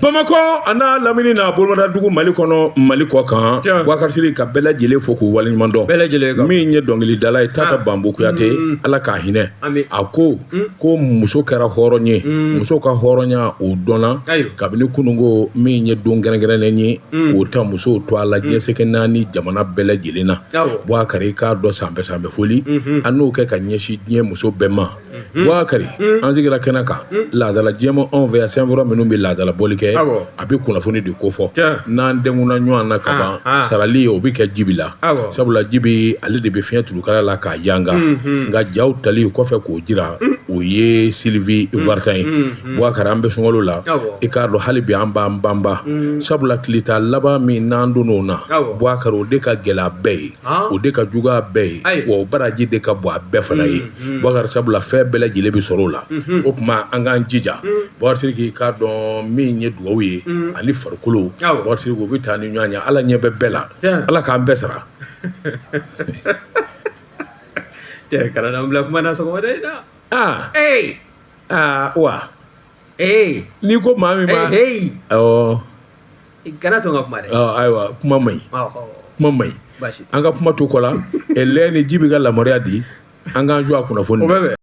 Bamakɔ a n'a lamini n'a bolodadugu Mali kɔnɔ Mali kɔ kan Boubacar Sidiki ka bɛɛ lajɛlen fo k'u waleɲuman dɔn bɛɛ lajɛlen kan min ye dɔnkilidala ye Tata Banbu Kuyate Ala k'a hinɛ a ko ko muso kɛra hɔrɔn ye muso ka hɔrɔnya o dɔnna kabini kununko min ye don kɛrɛnkɛrɛnnen ye k'o ta musow tɔgɔ la diɲɛ seleke naani jamana bɛɛ lajɛlen na Boubacar i k'a dɔn sanbɛ sanbɛ foli an n'o kɛ ka ɲɛsin diɲɛ muso bɛɛ ma Boubacar an sigira kɛnɛ kan laadala jɛma anw fɛ yan sɛbɛnfura minnu bɛ laadala bɔli kɛ a bɛ kunnafoni de kofɔ n'an dɛnkuna ɲɔgɔn na ka ban sarali o bɛ kɛ Jibi la sabula Jibi ale de bɛ fiɲɛ tulukala la k'a yanga nka jaw tali kɔfɛ k'o jira o ye Sylvie Vartan ye Boubacar an bɛ sunkalo la i k'a dɔn hali bi an b'an banba sabula tile tan laban min n'an donn'o na Boubacar o de ka gɛlɛn a bɛɛ ye o de ka jugu a bɛɛ ye wa o baraji de ka bon a bɛɛ fana ye Boubacar sabula fɛn bɛɛ lajɛlen bɛ sɔrɔ o la o tuma an k'an jija Boubacar Sidiki k'a dɔn min ye dugawu ye ani farikolo Boubacar Sidiki o bɛ taa ni ɲɔgɔn ye Ala ɲɛ bɛ bɛɛ la Ala k'an bɛɛ sara cɛ kana n'an bila kuma na sɔgɔmada in na aa ee aa wa ee n'i ko maa min ma ee awɔ kana sɔn ka kuma dɛ ayiwa kuma man ɲi kuma man ɲi an ka kuma to kɔ la lɛ ni Jibi ka lamɔriya di an k'an jɔ a kunnafoni o bɛ bɛn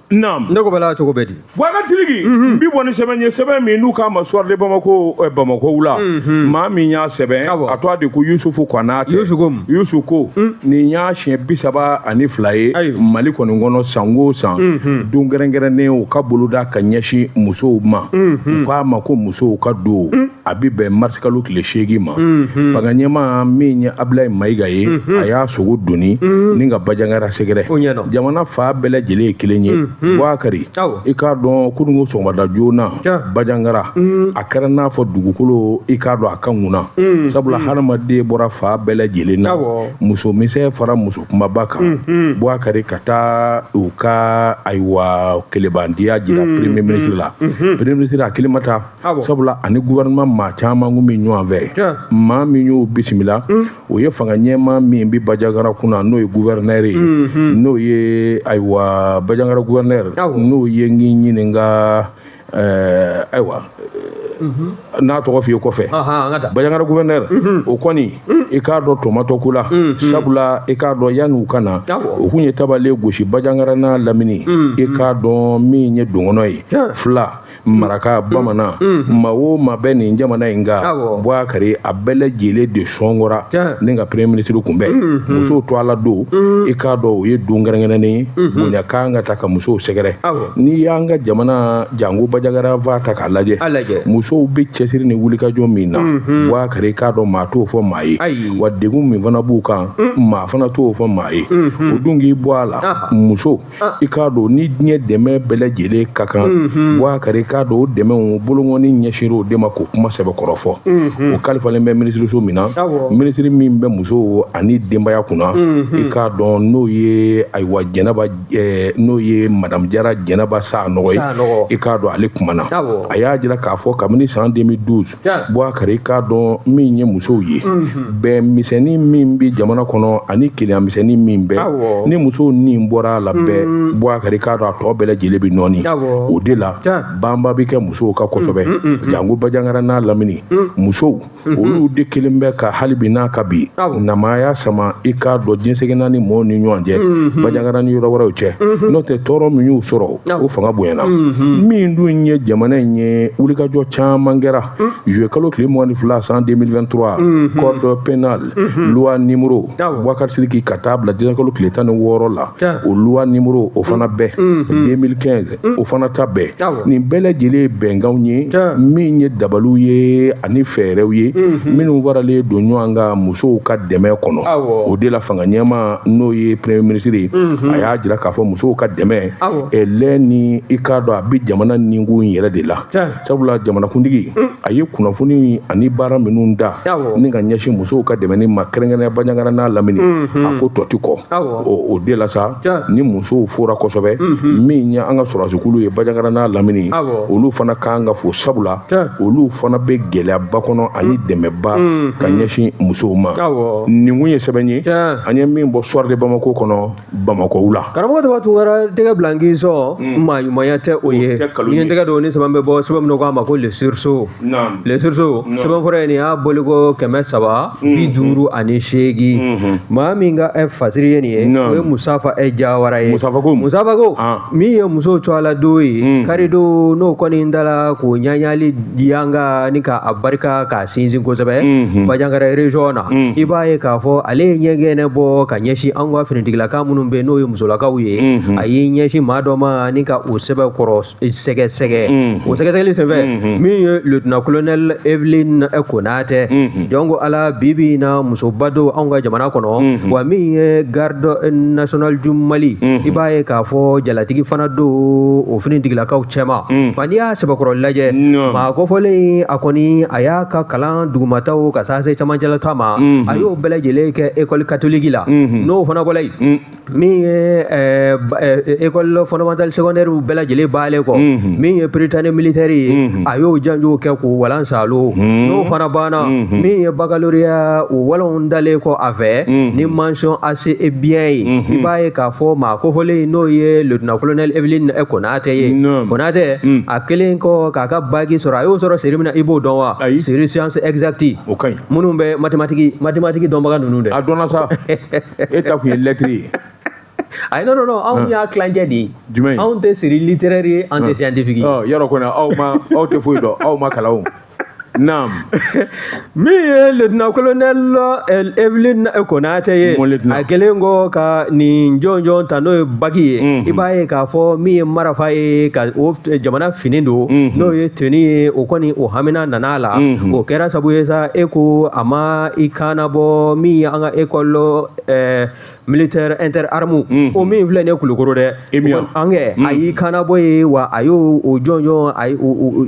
naam ne ko bala cogo bɛ di Boubacar Sidiki n bi bɔ ni sɛbɛn ye sɛbɛn min n'u k'a ma Soir de Bamako Bamakɔ wula maa min y'a sɛbɛn a tɔgɔ de ko Yusufu Konate Yusufu ko nin y'a siɲɛ 32 ye Mali kɔni kɔnɔ san o san don kɛrɛnkɛrɛnnen o ka boloda ka ɲɛsin musow ma u k'a ma ko musow ka don a bɛ bɛn marisikalo tile 8 ma fanga ɲɛmaa min ye Abulayi Mayiga ye a y'a sogo doni ni ka Bajangara sɛgɛrɛ jamana fan bɛɛ lajɛlen ye kelen ye Boubacar i k'a dɔn kununko sɔgɔmada joona Bajangara a kɛra n'a fɔ dugukolo i k'a dɔn a ka ŋuna sabula hadamaden bɔra fan bɛɛ lajɛlen na muso misɛn fara muso kumaba kan Boubacar ka taa u ka ayiwa kelebandiya jira premier ministre la premier ministre a kelen ma taa sabula ani gouvernement maa caman kun bɛ ɲɔgɔn fɛ maa min y'o bisimila o ye fanga ɲɛmaa min bɛ Bajangara kunna n'o ye gouverneur ye n'o ye ayiwa Bajangara gouverneur n'o ye n k'i ɲininka ayiwa n'a tɔgɔ f'i ye kɔfɛ Bajangara gouverneur o kɔni i k'a dɔn tɔmatɔ ko la sabula i k'a dɔn yanni u ka na u kun ye tabale gosi Bajangara n'a lamini i k'a dɔn min ye dɔgɔnɔ ye fila maraka bamanan maa o maa bɛ nin jamana in kan Boubacar a bɛɛ lajɛlen de sɔngɔra ni ka premier ministre kunbɛn musow tɔgɔ la don i k'a dɔn o ye don kɛrɛnkɛrɛnnen ye bonya kan ka ta ka musow sɛgɛrɛ n'i y'an ka jamana janko Bajangara fa ta k'a lajɛ musow bɛ cɛsiri ni wulikajɔ min na Boubacar i k'a dɔn maa t'o fɔ maa ye wa degun min fana b'u kan maa fana t'o fɔ maa ye o dun k'i bɔ a la muso i k'a dɔn ni diɲɛ dɛmɛ bɛɛ lajɛlen ka kan Boubacar i k'a dɔn o dɛmɛw bolonkɔni ɲɛsinra o de ma k'o kuma sɛbɛkɔrɔ fɔ o kalifalen bɛ minisiriso min na minisiri min bɛ musow ani denbaya kunna i k'a dɔn n'o ye ayiwa Jɛnɛba n'o ye madamu Jara Jɛnɛba Sanɔgɔ ye i k'a dɔn ale kumana a y'a jira k'a fɔ kabini san 2012 Boubacar i k'a dɔn min ye musow ye bɛn misɛnnin min bɛ jamana kɔnɔ ani kelenya misɛnnin min bɛ ni musow ni bɔra a la bɛɛ Boubacar i k'a dɔn a tɔ bɛɛ lajɛlen bɛ nɔɔni o de la banba bɛ kɛ musow kan kosɛbɛ janko Bajangara n'a lamini musow olu de kelen bɛ ka hali bi n'a ka bi namaya sama i k'a dɔn diɲɛ seleke naani mɔɔw ni ɲɔgɔn cɛ Bajangara ni yɔrɔ wɛrɛw cɛ n'o tɛ tɔɔrɔ min y'u sɔrɔ o fanga bonyana min dun ye jamana in ye wulikajɔ caman kɛra juillet kalo tile 22 san 2023 code pénal loi numéro Boubacar Sidiki ka taa bila décembre kalo tile 16 la o loi numéro o fana bɛɛ 2015 o fana ta bɛɛ nin bɛɛ lajɛlen ye bɛnkanw ye min ye dabaliw ye ani fɛɛrɛw ye minnu faralen don ɲɔgɔn kan musow ka dɛmɛ kɔnɔ o de la fanga ɲɛmaa n'o ye premier ministre ye a y'a jira k'a fɔ musow ka dɛmɛ lɛ ni i k'a dɔn a bɛ jamana ninkun yɛrɛ de la sabula jamanakuntigi a ye kunnafoni ani baara minnu da ni ka ɲɛsin musow ka dɛmɛni ma kɛrɛnkɛrɛnnenya Bandiagara n'a lamini a ko tɔ ti kɔ o de la sa ni musow fora kosɛbɛ min ye an ka sɔrɔdasikulu ye Bandiagara n'a lamini Olu fana kan ka fo, sabula olu fana bɛ gɛlɛyaba kɔnɔ ani dɛmɛba ka ɲɛsin musow ma. Nin kun ye sɛbɛn ye an ye min bɔ Soir de Bamako kɔnɔ Bamakɔ wula. Karamɔgɔ Daba Tunkara, tɛgɛ bila n k'i sɔn, maa ɲumanya tɛ o ye. Ni n tɛgɛ don ni sɛbɛn bɛ bɔ, sɛbɛn min ko a ma ko Le Sursaut. Le Sursaut, sɛbɛnfura ye nin y'a boliko 358. Maa min ka fasiri ye nin ye, o ye Musafa Jawara ye. Musafa ko, Musafa ko min ye musow tɔgɔ la don ye karidon, n'o kɔni dala k'o ɲaɲali yanga ni k'a barika k'a sinsin kosɛbɛ Bandiagara région na. I b'a ye k'a fɔ ale ye ɲɛgɛnɛ bɔ ka ɲɛsin an ka finitigilaka minnu bɛ, n'o ye musolakaw ye. A y'i ɲɛsin maa dɔ ma ni ka o sɛbɛn kɔrɔ sɛgɛsɛgɛ. O sɛgɛsɛgɛli senfɛ, min ye lieutenant colonel Evelyne Konatɛ, jɔn ko Ala, bi bi in na musoba don anw ka jamana kɔnɔ. Wa min ye garde nationale du Mali, i b'a ye k'a fɔ jalatigi fana don o finitigilakaw cɛma. Wa n'i y'a sɛbɛkɔrɔ lajɛ, maa kofɔlen, a kɔni a y'a ka kalan dugumataw ka se camancɛlata ma, a y'o bɛɛ lajɛlen kɛ école catholique la. N'o fana bɔra yen, min ye école fondamentale secondaire bɛɛ lajɛlen b'ale kɔ, min ye prytanée militaire ye, a y'o janjow kɛ k'o walan salo. N'o fana banna, min ye baccalauréat, o walanw dalen kɔ a fɛ ni mention assez et bien ye, i b'a ye k'a fɔ maa kofɔlen, n'o ye lieutenant colonel Evelyne Konatɛ ye. Konatɛ, a kelen kɔ k'a ka bac sɔrɔ, a y'o sɔrɔ série min na, i b'o dɔn wa? Série science exacte. O ka ɲi. Minnu bɛ mathématique dɔnbaga ninnu dɛ. A dɔnna sa, e ta kun ye lettre ye. Ayi, non, non, non, anw y'a tilancɛ de ye. Jumɛn? Anw tɛ série littéraire ye, an tɛ scientifique ye. Yɔrɔ kɔni, aw ma, aw tɛ foyi dɔn, aw ma kalan o. Naam. Min ye lieutenant colonel Evelyne Konatɛ ye, a kɛlen kɔ ka nin jɔnjɔn ta, n'o ye bac ye, i b'a ye k'a fɔ min ye marafa ye ka o jamana fini don, n'o ye tenue ye, o kɔni o hamina nana a la. O kɛra sabu ye sa, e ko a ma i kana bɔ min ye an ka école militaire interarmes, o min filɛ nin ye Kulukoro dɛ, an kɛ a y'i kana bɔ ye. Wa a y'o o jɔnjɔn, a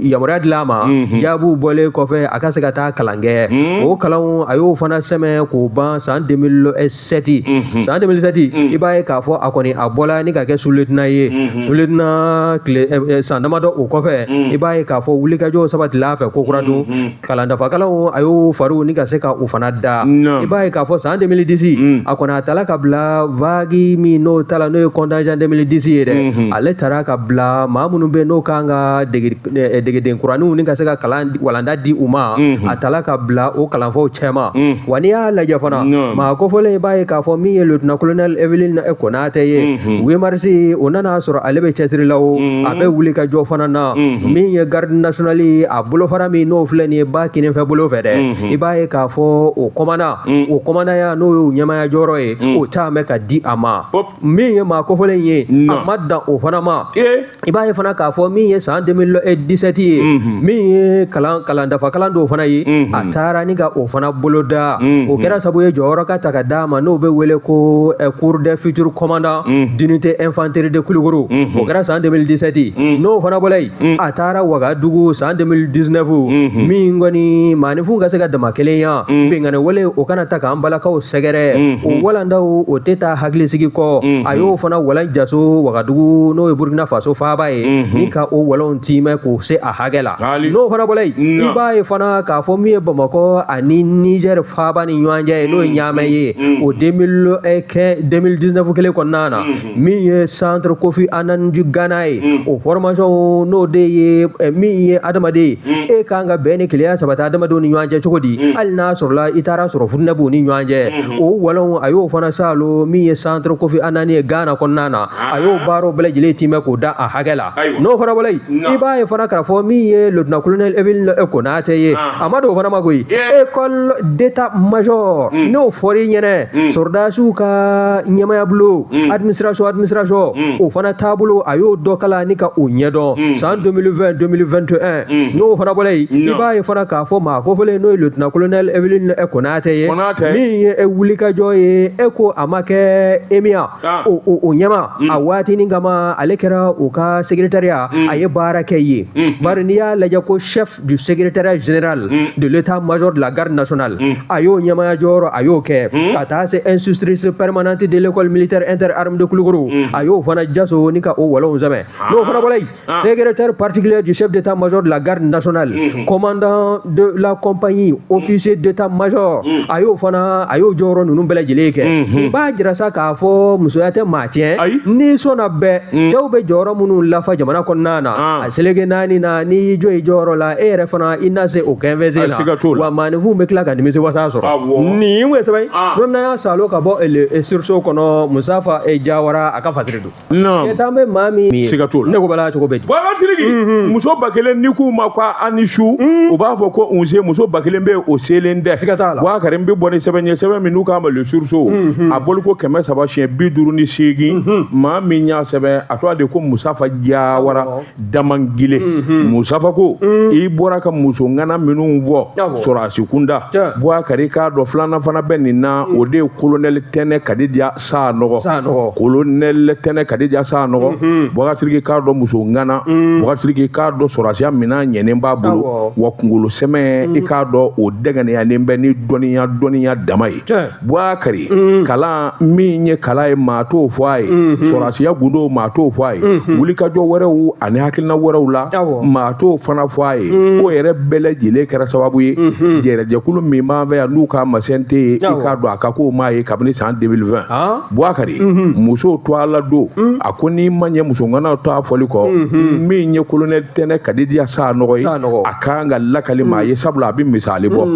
yamaruya dilan a ma. Jaabiw bɔlen kɔfɛ, a ka se ka taa kalan kɛ. O kalanw, a y'o fana sɛmɛ k'o ban san 2007. San 2007, i b'a ye k'a fɔ a kɔni a bɔla ni ka kɛ sous-lieutenant ye. Sous-lieutenant tile san damadɔ o kɔfɛ, i b'a ye k'a fɔ wulikajɔw sabatila a fɛ ko kura dun, kalan dafa kalanw, a y'o fariw ni ka se ka o fana da. I b'a ye k'a fɔ san 2010, a kɔni a taala ka bila vague min n'o ta la, n'o ye contingent 2010 ye dɛ. Ale taara ka bila maa minnu bɛ, n'o kan ka degeden kuraninw ni ka se ka kalan walanda di u ma, a taara ka bila o kalanfaw cɛma. Wa n'i y'a lajɛ fana, maa kofɔlen, i b'a ye k'a fɔ min ye lieutenant colonel Evelyne Konatɛ ye, 8 mars o nana sɔrɔ ale bɛ cɛsiri la, o a bɛ wuli ka jɔ fana na. Min ye garde nationale ye, a bolofara min n'o filɛ nin ye ba kinifɛ bolo fɛ dɛ, i b'a ye k'a fɔ o commandant, o commandant n'o y'o ɲɛmaaya jɔyɔrɔ ye, o taa mɛn ka di a ma. Min ye maa kofɔlen ye, a ma dan o fana ma. I b'a ye fana k'a fɔ min ye san 2017 ye, min ye kalan dafa kalan dɔw fana ye, a taara ni ka o fana boloda. O kɛra sabu ye jɔyɔrɔ ka ta ka d'a ma, n'o bɛ wele ko cours des futurs commandants d'unité infanterie de Kulukoro. O kɛra san 2017. N'o fana bɔra yen, a taara Wagadugu san 2019. Min kɔni maaninfinw ka se ka dama kelenya, binkanni wale o kana ta k'an balakaw sɛgɛrɛ, o walandaw o tɛ taa hakilisigi kɔ, a y'o fana walan jaso Wagadugu, n'o ye Burkina Faso faaba ye, ni ka o walanw timɛ k'o se a hakɛ la. N'o fana bɔra yen, i b'a ye fana k'a fɔ min ye Bamakɔ ani Niger faaba ni ɲɔgɔn cɛ ye, n'o ye Ɲamɛ ye, o 2019 kelen kɔnɔna na, min ye centre Kofi Annan du Ghana ye, o formation n'o de ye min ye adamaden e kan ka bɛn ni kelenya sabati adamadenw ni ɲɔgɔn cɛ cogo di, hali n'a sɔrɔla i taara sɔrɔ futinɛ b'u ni ɲɔgɔn cɛ, o walanw a y'o fana salo min ye centre Kofi Annan ye Ghana kɔnɔna na, a y'o baaraw bɛɛ lajɛlen timɛ k'o da a hakɛ la. N'o fana bɔra yen, i b'a ye fana k'a fɔ min ye lieutenant colonel Evelyne Konatɛ ye, a ma don o fana ma koyi. École d'état major, n'o fɔr'i ɲɛnɛ, sɔrɔdasiw ka ɲɛmaya bulon, administration, o fana taabolo, a y'o dɔ kalan ni ka o ɲɛdɔn san 2020 2021. N'o fana bɔra yen, i b'a ye fana k'a fɔ maa kofɔlen, n'o ye lieutenant colonel Evelyne Konatɛ ye, min ye wulikajɔ ye, e ko a ma kɛ EMIA o ɲɛma a waatinin kama, ale kɛra o ka secrétariat, a ye baara kɛ yen. Bari n'i y'a lajɛ ko chef du secrétariat secrétariat général de l'état-major de la garde nationale, a y'o ɲɛmaaya jɔyɔrɔ, a y'o kɛ, ka taa se instructrice permanente de l'école militaire interarmes de Kulukoro, a y'o fana jaso ni ka o walonw sɛmɛ. N'o fana bɔra yen, secrétaire particulier du chef d'état-major de la garde nationale, commandant de la compagnie, officier d'état-major, a y'o fana, a y'o jɔyɔrɔ ninnu bɛɛ lajɛlen kɛ. I b'a jira sa k'a fɔ musoya tɛ maa tiɲɛ. N'i sɔnna bɛɛ, cɛw bɛ jɔyɔrɔ minnu lafa jamana kɔnɔna na, a seleke naani na, n'i y'i jɔ i jɔyɔrɔ la, e yɛrɛ fana i na se o kɛnfɛsen la, wa maaninfinw bɛ tila ka nimisi wasa sɔrɔ. Nin ye sɛbɛn sɛbɛn min y'a salo ka bɔ Sursaut kɔnɔ, Musafa Jawara a ka fasiri don. Cɛ tan bɛ maa min ye, siga t'o la. Ne ko bala cogo bɛ di? Baba Sidiki, muso 1000 n'i k'u ma ko a ni su, u b'a fɔ ko nse. Muso 1000 bɛ yen, o selen tɛ. Siga t'a la. Bubakari, n bɛ bɔ ni sɛbɛn ye, sɛbɛn min n'u k'a ma Le Sursaut, a bɔliko 358, maa min y'a sɛbɛn, a tɔgɔ de ko Musafa Jawara Damangile. Musafa ko i bɔra ka muso ŋana minnu fɔ sɔrɔdasi kunda, Bubakari, k'a dɔn filanan fana bɛ nin na, o de ye colonel Tɛnɛ Kadidia Sanɔgɔ. Colonel Tɛnɛ Kadidia Sanɔgɔ, Bubakari Sidiki, k'a dɔn muso ŋana, Bubakari Sidiki, k'a dɔn sɔrɔdasiya minɛn ɲɛnen b'a bolo, wa kunkolo sɛmɛ, i k'a dɔn o dɛgɛnɛyalen bɛ ni dɔnniya dama ye. Bubakari, kalan min ye kalan ye, maa t'o fɔ a ye. Sɔrɔdasiya gundo, maa t'o fɔ a ye. Wulikajɔ wɛrɛw ani hakilina wɛrɛw la, maa t'o fana fɔ a ye. O yɛrɛ bɛɛ lajɛlen kɛra sababu ye, jɛrɛjɛkulu min b'an fɛ yan n'u k'a ma CNT ye, i k'a dɔn a ka kow m'a ye kabini san 2020. Bubakari, musow to a la don, a ko n'i ma ɲɛ muso ŋanaw to a fɔli kɔ, min ye colonel Tɛnɛ Kadidia Sanɔgɔ ye, a kan ka lakali maa ye, sabula a bɛ misali bɔ.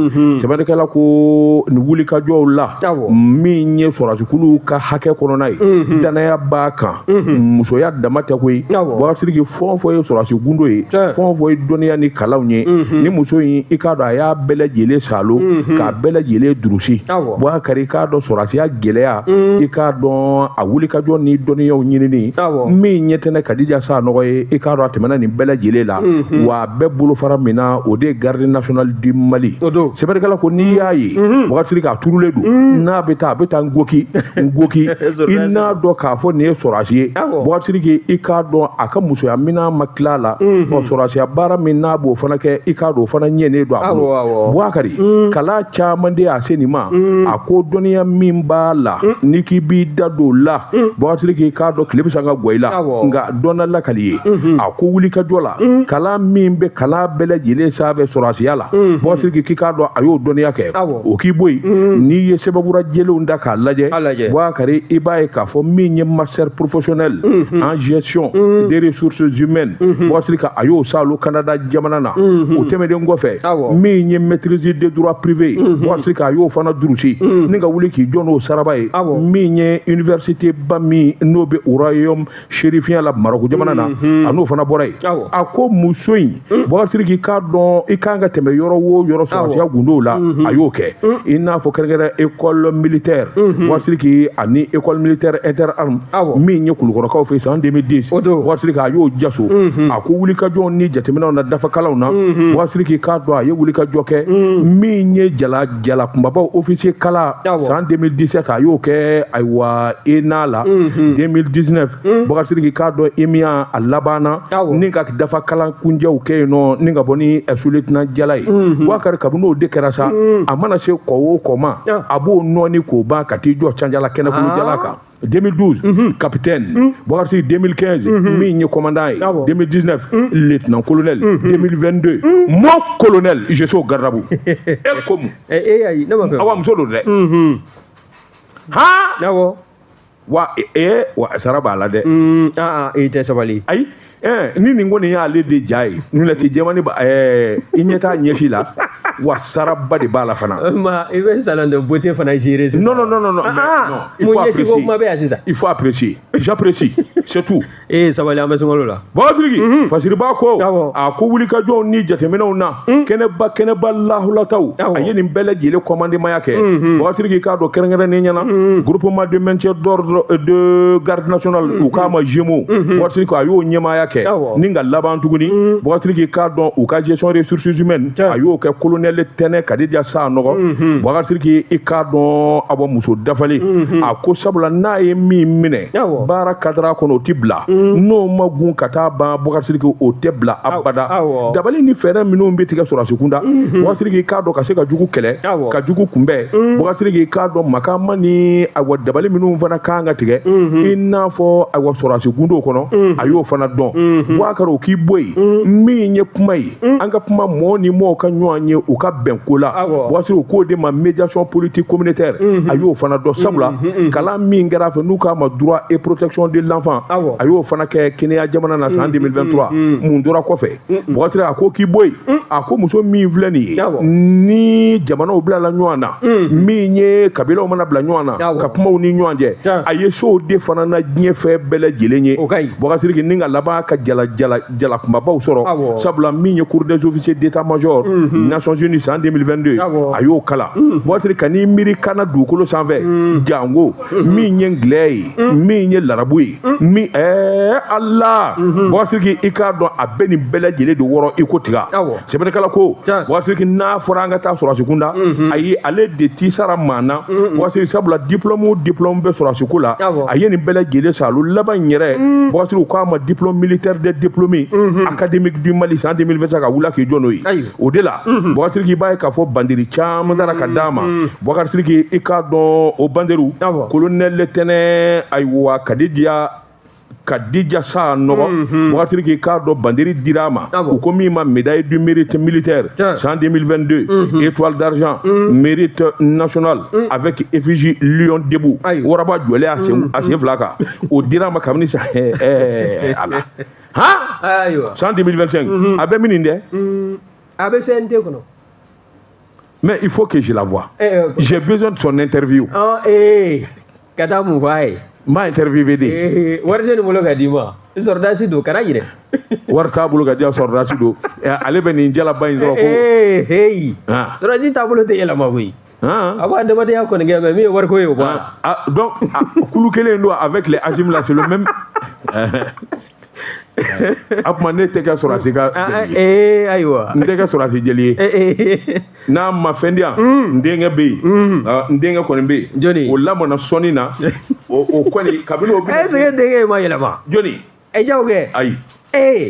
Sɛbɛnnikɛla ko nin wulikajɔw la, min ye sɔrɔdasikulu ka hakɛ kɔnɔna ye, danaya b'a kan, musoya dama tɛ koyi. Bubakari Sidiki, fɛn o fɛn ye sɔrɔdasi gundo ye, fɛn o fɛn ye dɔnniya ni kalanw ye, ni muso in, i k'a dɔn a y'a bɛɛ lajɛlen salo k'a bɛɛ lajɛlen durusi. Bubakari, i k'a dɔn sɔrɔdasiya gɛlɛya, i k'a dɔn a wulikajɔ ni dɔnniyaw ɲinini, min ye Tɛnɛ Kadidia Sanɔgɔ ye, i k'a dɔn a tɛmɛna nin bɛɛ lajɛlen la, wa a bɛɛ bolofara min na, o de ye garde nationale du Mali. Sɛbɛnnikɛla ko n'i y'a ye, Bubakari Sidiki, a turulen don, n'a bɛ taa, a bɛ taa ngoki ngoki, i n'a dɔn k'a fɔ nin ye sɔrɔdasi ye. Bubakari Sidiki, i k'a dɔn a ka musoya minɛn ma tila a la, ɔ sɔrɔdasiya baara min n'a b'o fana kɛ, i k'a dɔn o fana ɲɛnen don a bolo. Bubakari, kalan caman de y'a se nin ma. A ko dɔnniya min b'a la, n'i k'i b'i da don o la, Bubakari Sidiki, i k'a dɔn tile bɛ se ka gɔ i la, nka dɔnna lakali ye. A ko wulikajɔ la, kalan min bɛ kalan bɛɛ lajɛlen sanfɛ sɔrɔdasiya la, Bubakari Sidiki, k'i k'a dɔn a y'o dɔnniya kɛ, o k'i bɔ yen. N'i ye sɛbɛnfura jɛlenw da k'a lajɛ, Bubakari, i b'a ye k'a fɔ min ye master professionnel en gestion des ressources humaines, Bubakari Sidiki, a y'o salo Canada jamana na. O tɛmɛnen kɔfɛ, min ye maîtrise de droit privé, Bubakari Sidiki, a y'o fana durusi ni ka wuli k'i jɔ n'o saraba ye, min ye université ba min n'o bɛ royaume chérifien la Maroc jamana na, a n'o fana bɔra yen. A ko muso in, Bubakari Sidiki, k'a dɔn i kan ka tɛmɛ yɔrɔ o yɔrɔ sɔrɔdasiya gundow la, a y'o kɛ, i n'a fɔ kɛrɛnkɛrɛn école militaire, Bubakari Sidiki, ani école militaire interarmes min ye Kulukɔrɔkaw fɛ san 2010, Bubakari Sidiki, a y'o jaso. A ko wulikajɔw ni jateminɛw na, dafakalanw na, Bubakari Sidiki, k'a dɔn a ye wulikajɔ kɛ, min ye jala jala kunbabaw officier kala san 2017, a y'o kɛ, ayiwa, ENA la 2019. Bubakari Sidiki, k'a dɔn EMIA a labanna ni ka dafa kalan kunjɛw kɛ yen nɔ, ni ka bɔ ni sous-lieutenant jala ye. Bubakari, kabini o de kɛra sa, a mana se kɔ o kɔ ma, a b'o nɔɔni k'o ban ka t'i jɔ canjala kɛnɛkulu jala kan. 2012, capitaine. Bubakari Sidiki, 2015, min ye commandant ye, 2019, lieutenant colonel, 2022, mon colonel, je suis au garde à vous. E ko mun? E ayi, ne b'a fɛ. Awa, muso don dɛ. Han, wa wa sara b'a la dɛ. Aa, i tɛ sabali. Ayi, ni nin kɔni y'ale de ja ye, lunette jɛmani ba, i ɲɛ t'a ɲɛfi la, wa saraba de b'a la fana. Ma i bɛ salon de beauté fana gérer sisan. Non, non, non, non, non, mais non, il faut apprécier. Kuma bɛ yan sisan. Il faut apprécier, j'apprécie, c'est tout. Ee, sabali, an bɛ sunkalo la. Bubakari Sidiki, Fasiriba ko a ko wulikajɔw ni jateminɛw na, kɛnɛba kɛnɛba lahulataw, a ye nin bɛɛ lajɛlen commandement kɛ. Bubakari Sidiki, k'a dɔn kɛrɛnkɛrɛnnen ɲɛna, groupement de maintien d'ordre de garde nationale, u k'a ma GMO, Bubakari Sidiki, a y'o ɲɛmaaya kɛ ni ka laban tuguni. Bubakari Sidiki, k'a dɔn u ka gestion ressources humaines, a y'o kɛ colonel Tɛnɛ Kadidia Sanɔgɔ. Bubakari Sidiki, i k'a dɔn a bɔ muso dafalen. A ko sabula n'a ye min minɛ baara cadre kɔnɔ, kɔnɔ, o tɛ bila. N'o ma gun ka taa ban, Bubakari Sidiki, o tɛ bila abada. Dabali ni fɛɛrɛ minnu bɛ tigɛ sɔrɔdasi kunda, Bubakari Sidiki, k'a dɔn ka se ka jugu kɛlɛ, ka jugu kunbɛn, Bubakari Sidiki, k'a dɔn makama ni ayiwa dabali minnu fana kan ka tigɛ, i n'a fɔ ayiwa sɔrɔdasi gundo kɔnɔ, a y'o fana dɔn. Bubakari, o k'i bɔ yen, min ye kuma ye, an ka kuma mɔɔ ni mɔɔw ka ɲɔgɔn ye, u ka bɛn ko la. Bubakari Sidiki, o k'o de ma médiation politique communautaire, a y'o fana dɔn, sabula kalan min kɛra a fɛ n'u k'a ma droit et protection de l'enfant, a y'o fana kɛ Kenya jamana na san 2023. Mun tora kɔfɛ? Bubakari Sidiki, a ko k'i bɔ yen, a ko muso min filɛ nin ye, ni jamanaw bilala ɲɔgɔn na, min ye kabilaw mana bila ɲɔgɔn na ka kumaw ni ɲɔgɔn cɛ, a ye sow de fana na diɲɛ fɛn bɛɛ lajɛlen ye. Bubakari Sidiki, ni ka laban ka jala jala jala kunbabaw sɔrɔ, sabula min ye cours des officiers d'état-major Nations Unies san 2022, a y'o kalan. Bubakari Sidiki, ka n'i miiri kana dugukolo sanfɛ, jango min ye ngilɛ ye, min ye larabu ye, min Ala, Bubakari Sidiki, i k'a dɔn a bɛ nin bɛɛ lajɛlen de wɔrɔ i ko tiga. Sɛbɛnnikɛla ko, Bubakari Sidiki, n'a fɔra an ka taa sɔrɔdasi kunda, ayi, ale de t'i sara maa na, Bubakari Sidiki, sabula diplôme o diplôme bɛ sɔrɔdasi ko la, a ye nin bɛɛ lajɛlen sa. Olu laban in yɛrɛ, Bubakari Sidiki, u k'a ma diplôme militaire des diplômés académique du Mali san 2025, ka wuli k'i jɔ n'o ye. O de la, Bubakari Sidiki, i b'a ye k'a fɔ bandiri caman taara ka d'a ma. Bubakari Sidiki, i k'a dɔn o bandiriw, colonel lieutenant ayiwa Kadija Sanogo, Bubakari Sidiki, k'a dɔn bandiri dira a ma, u ko min ma médaille du mérite militaire san 2022, étoile d'argent, mérite national avec effigie lion debout, waraba jɔlen a sen fila kan, o dira a ma kabini sa ala han san 2025. A bɛ min dɛ? A bɛ CNT kɔnɔ. Mais il faut que je la voie. J'ai besoin de son interview. Ka taa mun fɔ a ye? N b'a interviewé de. Wari tɛ nin bolo ka d'i ma, sɔrɔdasi don, kana yɛrɛ. Wari t'a bolo ka di yan, sɔrɔdasi don, ale bɛ nin jalaba in sɔrɔ ko. Heyi, sɔrɔdasi taabolo tɛ yɛlɛma koyi. A b'a adamadenya kɔni kɛ, mais min ye wariko ye, o bɔ a la. Donc kulu kelen don avec les Assimi là, c'est le même. A tuma ne tɛ kɛ sɔrɔdasi ka jeli ye. Ayiwa. N tɛ kɛ sɔrɔdasi jeli ye. N'a ma fɛn di yan, n denkɛ bɛ yen, n denkɛ kɔni bɛ yen. Jɔni? O lamɔna sɔnni na, o kɔni kabini o. Est ce que denkɛ in ma yɛlɛma? Jɔni? Ɛ, jago kɛ. Ayi.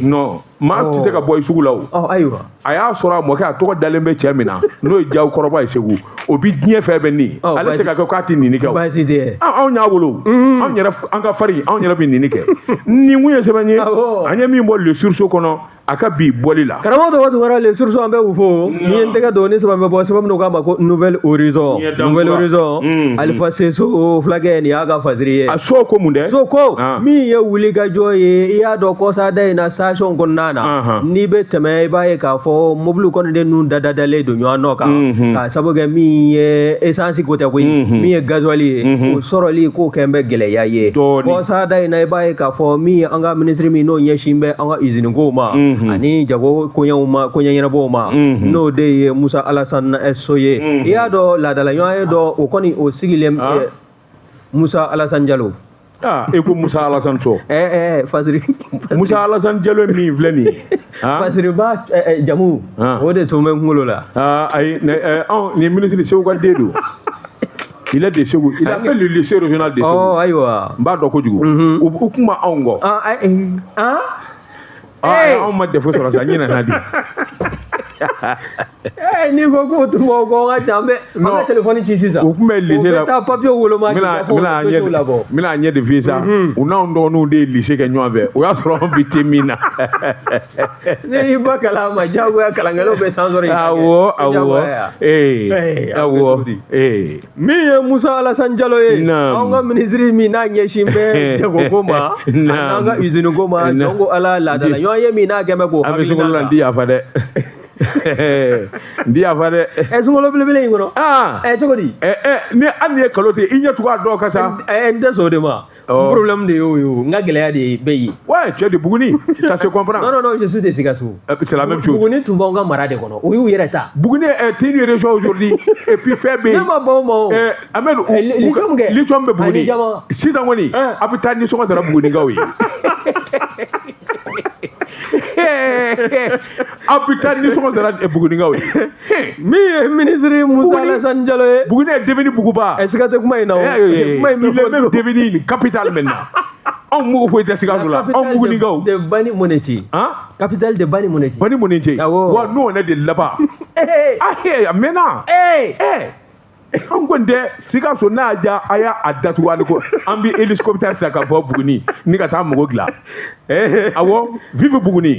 Non, maa tɛ se ka bɔ i sugu la o. Ayiwa. A y'a sɔrɔ a mɔkɛ, a tɔgɔ dalen bɛ cɛ min na, n'o ye Jawukɔrɔba ye Segu, o bi diɲɛ fɛn bɛɛ nin. Ale tɛ se ka kɛ k'a tɛ nin kɛ o. Baasi tɛ. Anw y'a wolo. Anw yɛrɛ, an ka farin, anw yɛrɛ bɛ nin kɛ. Nin kun ye sɛbɛn ye. An ye min bɔ Le Sursaut kɔnɔ a ka bi bɔli la. Karamɔgɔ tɔgɔ Tunkara, Le Sursaut, an bɛ u fo. N'i ye n tɛgɛ don ni sɛbɛn bɛ bɔ, sɛbɛn minnu k'a ma ko Nouvel Horizon. Nouvel Horizon, Alifa Seso fulakɛ, nin y'a ka fasiri ye. A so ko mun dɛ? So ko min ye wulikajɔ ye, i y'a dɔn kɔsada in na, station kɔnɔna na, n'i bɛ tɛmɛ, i b'a ye k'a fɔ mobili kɔni de nun dadalen don ɲɔgɔn nɔ kan, k'a sababu kɛ min ye essence ko tɛ koyi, min ye gasoil ye, o sɔrɔli k'o kɛ bɛ gɛlɛya ye. Kɔsada in na, i b'a ye k'a fɔ min ye an ka minisiri min n'o ɲɛsin bɛ an ka usine kow ma ani jago koɲɛw ma, koɲɛ ɲɛnabɔw ma, n'o de ye Musa Alassane So ye. I y'a dɔn laadala ɲɔgɔn ye dɔ, o kɔni o sigilen Musa Alassane Jalo. Ah, e ko Musa Alassane So. Fasiri. Musa Alassane Jalo min filɛ nin ye. Fasiriba jamu. O de tun bɛ n kunkolo la. Ah, ayi, anw nin ministre Segu ka den don. Il est de Ségou. Il a fait le lycée régional de Ségou. Oh, ayiwa. N b'a dɔn kojugu. U kun ma anw kɔ. Ah, ah. Anw ma défaut sɔrɔ sa, n ɲinɛna di. N'i ko k'o tun b'aw kɔ, ka ca, an bɛ téléphone ci sisan. U tun bɛ lycée la. U bɛ taa papier woloma k'i ka fɔ labɔ. N bɛna ɲɛ de f'i ye sa. U n'anw dɔgɔninw de ye lycée kɛ ɲɔgɔn fɛ. O y'a sɔrɔ anw bi te min na. Ne y'i ba kalan ma, diyagoya kalankɛlaw bɛ san sɔrɔ. Awɔ. Ee, awɔ. Ee. Min ye Musa Alassane Jalo ye, anw ka minisiri min n'a ɲɛsin bɛ jagoko ma, an'an ka usine ko ma, jɔn ko Ala, laadala ɲɔgɔn ye min n'a kɛn bɛ k'o An bɛ sunkalo la, n ti yafa dɛ. N ti yafa dɛ. Sunkalo belebele in kɔnɔ. Cogo di? Ni hali ni ye kalo tigɛ, i ɲɛ tugun a dɔw kan sa. N tɛ sɔn o de ma. Problème de y'o ye o, n ka gɛlɛya de bɛ yen. Ouais, tu es de Bougouni, ça se comprend. Non, non, non, je suis de Sikasso. C'est la même chose. Bougouni tun b'anw ka mara de kɔnɔ, o y'u yɛrɛ ta. Bougouni est une région aujourd'hui, et puis fɛn bɛ yen. Ne ma ban o ma o. Ahmed, lithium kɛ. Lithium bɛ Bougouni. Sisan kɔni, a bɛ taa nisɔngɔ sara Bougounikaw ye. A bɛ taa nisɔngɔ sara Bougounikaw ye. Min ye ministre Musa Alassane Jalo ye. Bougouni est devenu Bougouba. Siga tɛ kuma in na o. Kuma in bɛ fɔ. Il est même devenu une capitale maintenant. Anw mugu foyi tɛ Sikaso la, anw Bugunikaw. De Bani Moneti. Han? Capitale de Bani Moneti. Bani Moneti. Awɔ. Wa n'o ne de laban. Ee. A mɛnna. Ee. An kɔni tɛ Sikaso n'a diya a y'a datugu ale ko an bɛ hélicoptère ta ka bɔ Buguni ni ka taa mɔgɔ dilan. Awɔ, vive Buguni.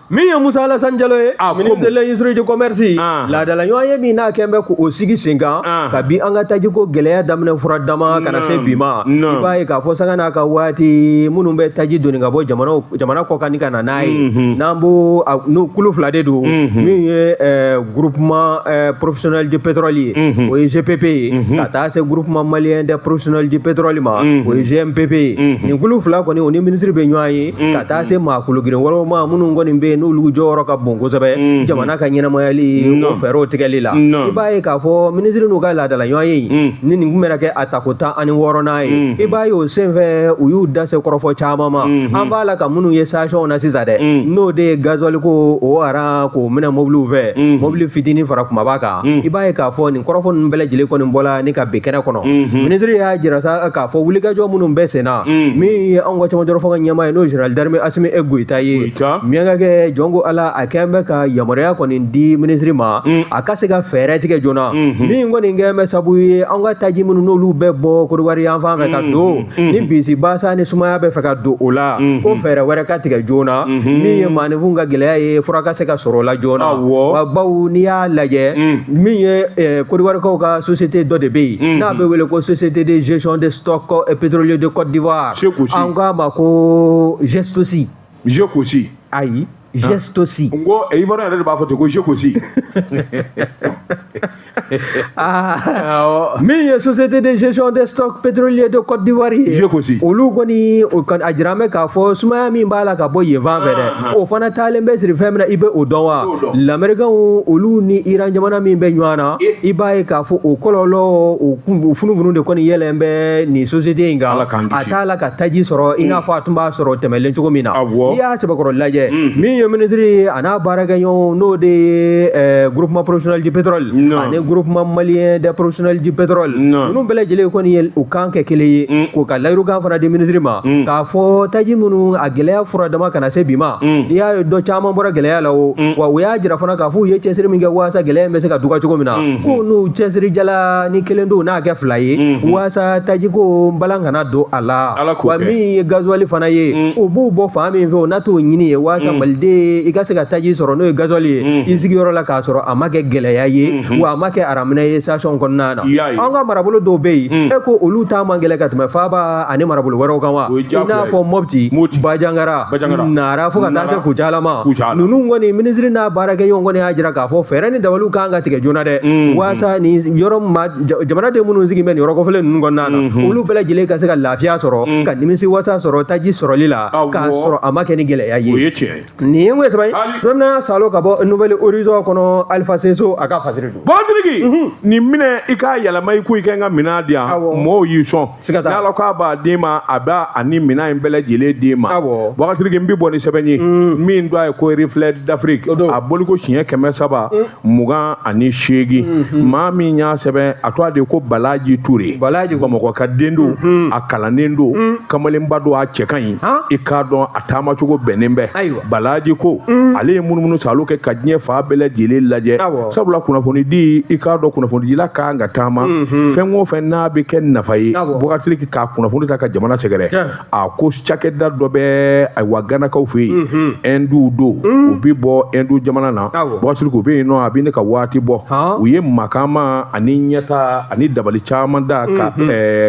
Min ye Musa Alassane Jalo ye, ministre de l'industrie du commerce, laadala ɲɔgɔn ye min n'a kɛn bɛ k'o sigi sen kan kabi an ka tajiko gɛlɛya daminɛ fura dama ka na se bi ma. I b'a ye k'a fɔ sanga n'a ka waati minnu bɛ taji doni ka bɔ jamana kɔ kan ni ka na n'a ye, n'an b'o n'o kulu fila de don, min ye groupement professionnel du pétrole ye, o ye GPP ye, ka taa se groupement malien des professionnels du pétrole ma, o ye GMPP ye. Nin kulu fila kɔni, o ni ministre bɛ ɲɔgɔn ye, ka taa se maa kologirin wɛrɛw ma minnu kɔni bɛ yen n'olu jɔyɔrɔ ka bon kosɛbɛ jamana ka ɲɛnamayali o fɛɛrɛw tigɛli la. I b'a ye k'a fɔ minisiri n'u ka laadala ɲɔgɔn ye ni nin kun bɛna kɛ a tako 16nan ye. I b'a ye o senfɛ u y'u da se kɔrɔfɔ caman ma. An b'a la ka minnu ye station na sisan dɛ, n'o de ye gasoil ko o aran k'o minɛ mobiliw fɛ, mobili fitinin fara kumaba kan. I b'a ye k'a fɔ nin kɔrɔfɔ ninnu bɛɛ lajɛlen kɔni bɔla ni ka bin kɛnɛ kɔnɔ. Minisiri y'a jira sa k'a fɔ wulikajɔ minnu bɛ sen na, min ye anw ka cɛmancɛ fanga ɲɛmaa ye, n'o ye général d'armée Assimi Goïta ye, miyankakɛ jɔn ko Ala, a kɛn bɛ ka yamaruya kɔni di minisiri ma a ka se ka fɛɛrɛ tigɛ joona min kɔni kɛn bɛ sabu ye an ka taji minnu n'olu bɛ bɔ Kodowari yan fan fɛ ka don, ni bisi basa ni sumaya bɛ fɛ ka don o la, ko fɛɛrɛ wɛrɛ ka tigɛ joona min ye maaninfin ka gɛlɛya ye, fura ka se ka sɔrɔ o la joona. Wa bawo n'i y'a lajɛ, min ye Kodiwarikaw ka société dɔ de bɛ yen n'a bɛ wele ko société de gestion de stock pétrolier de Côte d'Ivoire, an k'a ma ko Gestosi. Gekosi. Ayi, Gestosi. N ko Ivoirien yɛrɛ de b'a fɔ ten ko Gekosi. Min ye société de gestion des stocks pétroliers de Côte d'Ivoire ye, Gekosi, olu kɔni a jira an bɛ k'a fɔ sumaya min b'a la ka bɔ yen fan fɛ dɛ, o fana taalen bɛ siri fɛn min na, i bɛ o dɔn wa? Lamɛrikɛnw olu ni Iran jamana min bɛ ɲɔgɔn na, i b'a ye k'a fɔ o kɔlɔlɔ o funufunu de kɔni yɛlɛn bɛ nin société in kan. A t'a la ka taji sɔrɔ i n'a fɔ a tun b'a sɔrɔ tɛmɛlen cogo min na. N'i y'a sɛbɛkɔrɔ lajɛ, min ye minisiri a n'a baarakɛɲɔgɔnw, n'o de ye groupement professionnel du pétrole ani groupement malien des professionnels du pétrole, ninnu bɛɛ lajɛlen kɔni ye u kan kɛ kelen ye k'o ka layirukan fana di minisiri ma k'a fɔ taji minnu a gɛlɛya fura dama kana se bi ma. N'i y'a ye dɔ caman bɔra gɛlɛya la o, wa u y'a jira fana k'a fɔ u ye cɛsiri min kɛ walasa gɛlɛya in bɛ se ka duga cogo min na, k'u n'u cɛsiri jala ni kelen don n'a kɛ fila ye walasa tajiko balan kana don a la. Wa min ye gasoil fana ye, u b'u bɔ fan min fɛ o n'a t'o ɲini ye walasa maliden i ka se ka taji sɔrɔ n'o ye gasoil ye i sigiyɔrɔ la k'a sɔrɔ a ma kɛ gɛlɛya ye, wa a ma kɛ araminɛ ye station kɔnɔna na. An ka marabolo dɔw bɛ yen, e ko olu ta man gɛlɛn ka tɛmɛ faaba ani marabolo wɛrɛw kan wa? I n'a fɔ Mopti, Bajangara, Nara fo ka taa se Kucala ma. Ninnu kɔni minisiri n'a baarakɛɲɔgɔn kɔni y'a jira k'a fɔ fɛɛrɛ ni dabaliw kan ka tigɛ joona dɛ, walasa nin yɔrɔ ma jamanaden minnu sigi bɛ nin yɔrɔ kɔfɛlen ninnu kɔnɔna na, olu bɛɛ lajɛlen ka se ka lafiya sɔrɔ, ka nimisi wasa sɔrɔ taji sɔrɔli la, k'a sɔrɔ a ma kɛ ni gɛlɛya ye. Nin ye mun ye sɛbɛn ye sɛbɛn salo ka bɔ Nouvel Horizon kɔnɔ, Alpha Seso a ka fasiri don. Bɔtigi, nin minɛ i k'a yɛlɛma i ko i ka n ka minɛn di yan, mɔgɔw y'i sɔn n'Ala k'a b'a d'i ma, a b'a ani minɛn in bɛɛ lajɛlen d'i ma. Bɔtigi, n bɛ bɔ ni sɛbɛn ye min dɔ a ye ko Reflet d'Afrique, a boliko siɲɛ 328. Maa min y'a sɛbɛn a tɔgɔ de ko Balaji Ture, Bamakɔ ka den don, a kalannen don, kamalenba don, a cɛ ka ɲi, i k'a dɔn a taamacogo bɛnnen bɛ. Balaji ko ale ye munumunu salo kɛ ka diɲɛ fan bɛɛ lajɛlen lajɛ, sabula kunnafoni di i k'a dɔn kunnafonidila kan ka taama fɛn o fɛn n'a bɛ kɛ nafa ye, Bɔkasiriki k'a kunnafoni ta ka jamana sɛgɛrɛ. A ko cakɛda dɔ bɛ ayiwa Ganakaw fɛ yen, Ɛnduw don, u bɛ bɔ Ɛndu jamana na. Bɔkasiriki u bɛ yen nɔ, a bɛ ne ka waati bɔ. U ye makama ani ɲɛta ani dabali caman da ka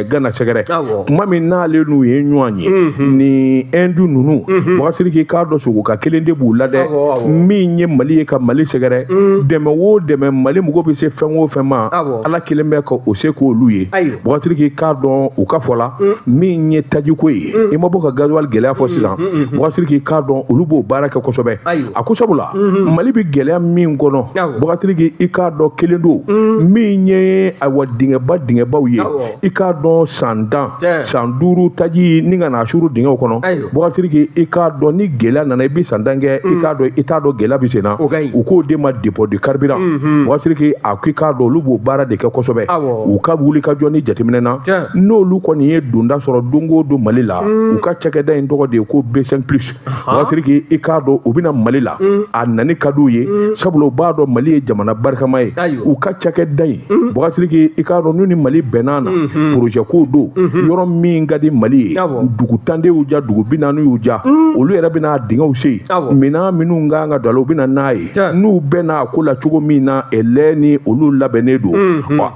Gana sɛgɛrɛ. Kuma min n'ale n'u ye ɲɔgɔn ye ni Ɛndu ninnu, Bɔkasiriki k'a dɔn sogo ka kelen de b'u la dɛ, min ye Mali ye ka Mali sɛgɛrɛ, dɛmɛ o dɛmɛ Mali mɔgɔ bɛ se fɛn o fɛn ma, Ala kelen bɛ ka o se k'olu ye. Bɔkasiriki k'a dɔn u ka fɔ la min ye tajiko ye, i ma bɔ ka gasoil gɛlɛya fɔ sisan, Bɔkasiriki k'a dɔn olu b'o baara kɛ kosɛbɛ. A ko sabula Mali bɛ gɛlɛya min kɔnɔ, Bɔkasiriki i k'a dɔn kelen don min ye ayiwa dingɛbaw ye, i k'a dɔn san 10 san 5 taji ni ka na suru dingɛw kɔnɔ. Bɔkasiriki i k'a dɔn ni gɛlɛya nana i bɛ san 10 kɛ, i k'a dɔn i t'a dɔn gɛlɛya bɛ sen na. U k'o de ma dépôt de carburant. Bɔkasiriki a k'i k'a dɔn olu b'o baara de kɛ kosɛbɛ. U ka wuli ka jɔ ni jateminɛ na, n'olu kɔni ye donda sɔrɔ don o don Mali la, u ka cakɛda in tɔgɔ de ye ko B5 plus. Bubakari Sidiki, i k'a dɔn u bɛna Mali la, a nani ka d'u ye, sabula u b'a dɔn Mali ye jamana barikama ye. U ka cakɛda in, Bubakari Sidiki, i k'a dɔn n'u ni Mali bɛnna na, projet ko don, yɔrɔ min ka di Mali ye, dugu 10 de y'u ja, dugu 40 y'u ja, olu yɛrɛ bɛna dingɛw sen, minɛn minnu kan ka don a la, u bɛna n'a ye, n'u bɛnna a ko la cogo min na, ɛlɛ ni olu labɛnnen don.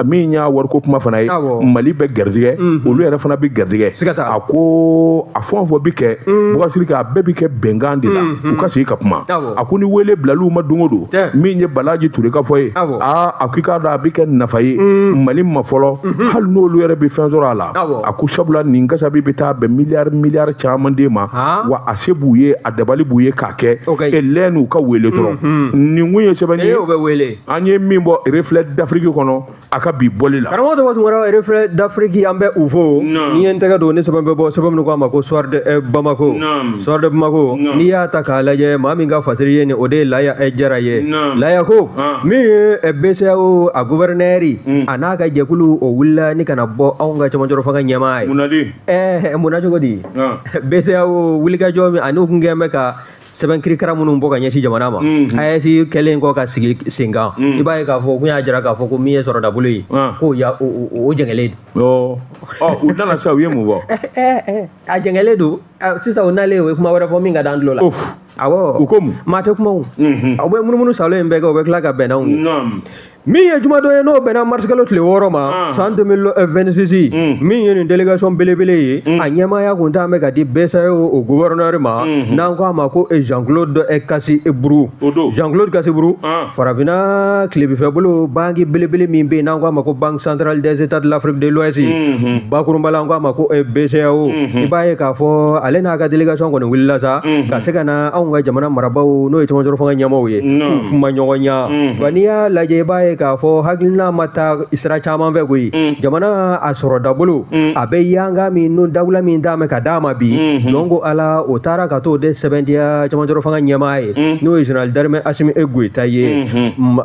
Min y'a wariko kuma fana ye, Mali bɛ garijɛgɛ, olu yɛrɛ fana bɛ garijɛgɛ. A ko a fɛn o fɛn bɛ kɛ, Bubakari Sidiki, a bɛɛ bɛ kɛ bɛnkan de la, u ka sigi ka kuma. A ko ni wele bilal'u ma don o don, min ye Balaji Ture ka fɔ ye, aa, a ko i k'a dɔn a bɛ kɛ nafa ye Mali ma fɔlɔ, hali n'olu yɛrɛ bɛ fɛn sɔrɔ a la. A ko sabula nin kasabi bɛ taa bɛn miliyari miliyari caman de ma, wa a se b'u ye, a dabali b'u ye k'a kɛ. Ɛlɛ n'u ka wele dɔrɔn. Nin kun ye sɛbɛn ye an ye min bɔ Reflet d'Afrique kɔnɔ a ka bi bɔli la. Karamɔgɔ Daba Tunkara, Reflet d'Afrique, an bɛ u fo. N'i ye n tɛgɛ don ni sɛbɛn bɛ bɔ, sɛbɛn min ko a ma ko Soir de Bamako. Soir de Bamako, n'i y'a ta k'a lajɛ, maa min ka fasiri ye nin, o de ye Laya Jara ye. Laya ko min ye BCEAO a gouverneur a n'a ka jɛkulu, o wulila ni ka na bɔ anw ka cɛmancɛrɔ fanga ɲɛmaa ye. Mun na cogo di? BCEAO wulikajɔ min ani u kun kɛn bɛ ka sɛbɛn kirikara minnu bɔ ka ɲɛsin jamana ma, AES kɛlen kɔ ka sigi sen kan, i b'a ye k'a fɔ kun y'a jira k'a fɔ ko min ye sɔrɔdabolo ye, k'o ya o jɛngɛlen don. U nana sisan, u ye mun fɔ? A jɛngɛlen don sisan, o nalen, o ye kuma wɛrɛ fɔ min ka d'an tulo la. Awɔ. U ko mun? Maa tɛ kuma o, aw bɛ munumunu salo in bɛɛ kɛ, o bɛ tila ka bɛn n'anw ye. Min ye jumadon ye, n'o bɛnna marisikalo tile 6 ma, san 2026, min ye nin délégation belebele ye, a ɲɛmaaya kun t'an bɛ ka di BCEAO o gouverneur ma, n'an ko a ma ko Jean-Claude Kassi Brou. Jean-Claude Kassi Brou, farafinna tilebifɛ bolo banque belebele min bɛ yen, n'an ko a ma ko Banque centrale des États de l'Afrique de l'Ouest, bakurunba la an ko a ma ko BCEAO, i b'a ye k'a fɔ ale n'a ka délégation kɔni wulila sa ka se ka na anw ka jamana marabaaw, n'o ye cɛmancɛrɔ fanga ɲɛmaaw ye, k'u kuma ɲɔgɔnya. Wa n'i y'a lajɛ, i b'a ye k'a fɔ hakilina ma taa sira caman fɛ koyi. Jamana a sɔrɔ dabolo a bɛ yanga min n'o dawula min d'a ma ka d'a ma bi, jɔn ko Ala, o taara ka t'o de sɛbɛntiya cɛmancɛrɔ fanga ɲɛmaa ye, n'o ye général d'armée Assimi Goïta ye,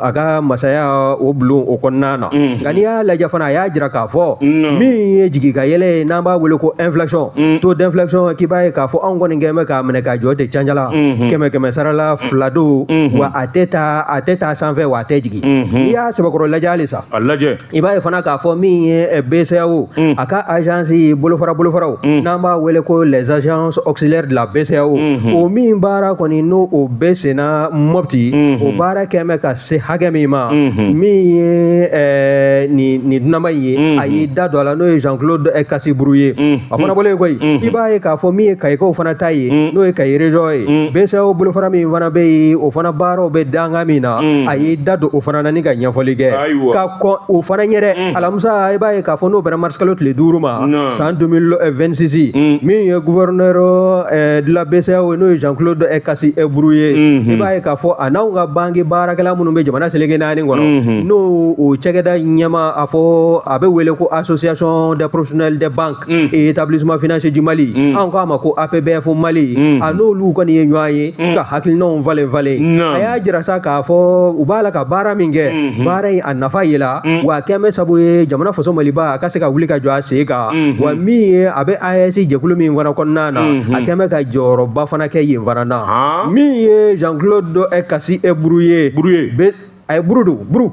a ka masaya o bulon o kɔnɔna na. Nka n'i y'a lajɛ fana, a y'a jira k'a fɔ min ye jigi ka yɛlɛ ye, n'an b'a wele ko inflation, taux d'inflation, k'i b'a ye k'a fɔ anw kɔni kɛn bɛ k'a minɛ k'a jɔ ten canjala, kɛmɛ kɛmɛ sara la 2 don, wa a tɛ taa sanfɛ, wa a tɛ jigin. N'i y'a sɛbɛkɔrɔ lajɛ halisa, a lajɛ, i b'a ye fana k'a fɔ min ye BCEAO a ka agence bolofara bolofaraw, n'an b'a wele ko les agences auxiliaires de la BCEAO, o min baara kɔni n'o o bɛ senna Mopti, o baara kɛn bɛ ka se hakɛ min ma, min ye nin dunanba in ye, a y'i da don a la, n'o ye Jean-Claude Kassi Brou ye. A fana bɔlen koyi, i b'a ye k'a fɔ min ye Kayikaw fana ta ye, n'o ye Kayi région ye, BCEAO bolofara min fana bɛ yen, o fana baaraw bɛ danga min na, a y'i da don o fana na ni ka ɲɛfɔli kɛ ka kɔn o fana ɲɛ dɛ. Alamisa, i b'a ye k'a fɔ n'o bɛnna marisikalo tile 5 ma, san 2026, min ye gouverneur de la BCEAO, n'o ye Jean-Claude Kassi Brou ye, i b'a ye k'a fɔ a n'anw ka banque baarakɛla minnu bɛ jamana seleke naani kɔnɔ, n'o o cakɛda ɲɛma, a fɔ a bɛ wele ko Association des professionnels des banques et établissements financiers du Mali, an ko a ma ko APBF Mali, a n'olu kɔni ye ɲɔgɔn ye ka hakilinaw falen falen. A y'a jira sa k'a fɔ u b'a la ka baara min kɛ, baara in a nafa yela, wa a kɛn bɛ sabu ye jamana faso Maliba a ka se ka wuli ka jɔ a sen kan, wa min ye a bɛ AES jɛkulu min fana kɔnɔna na, a kɛn bɛ ka jɔyɔrɔba fana kɛ yen fana na. Min ye Jean-Claude Kassi Brou ye. Brou ye. A ye Brou don, Brou,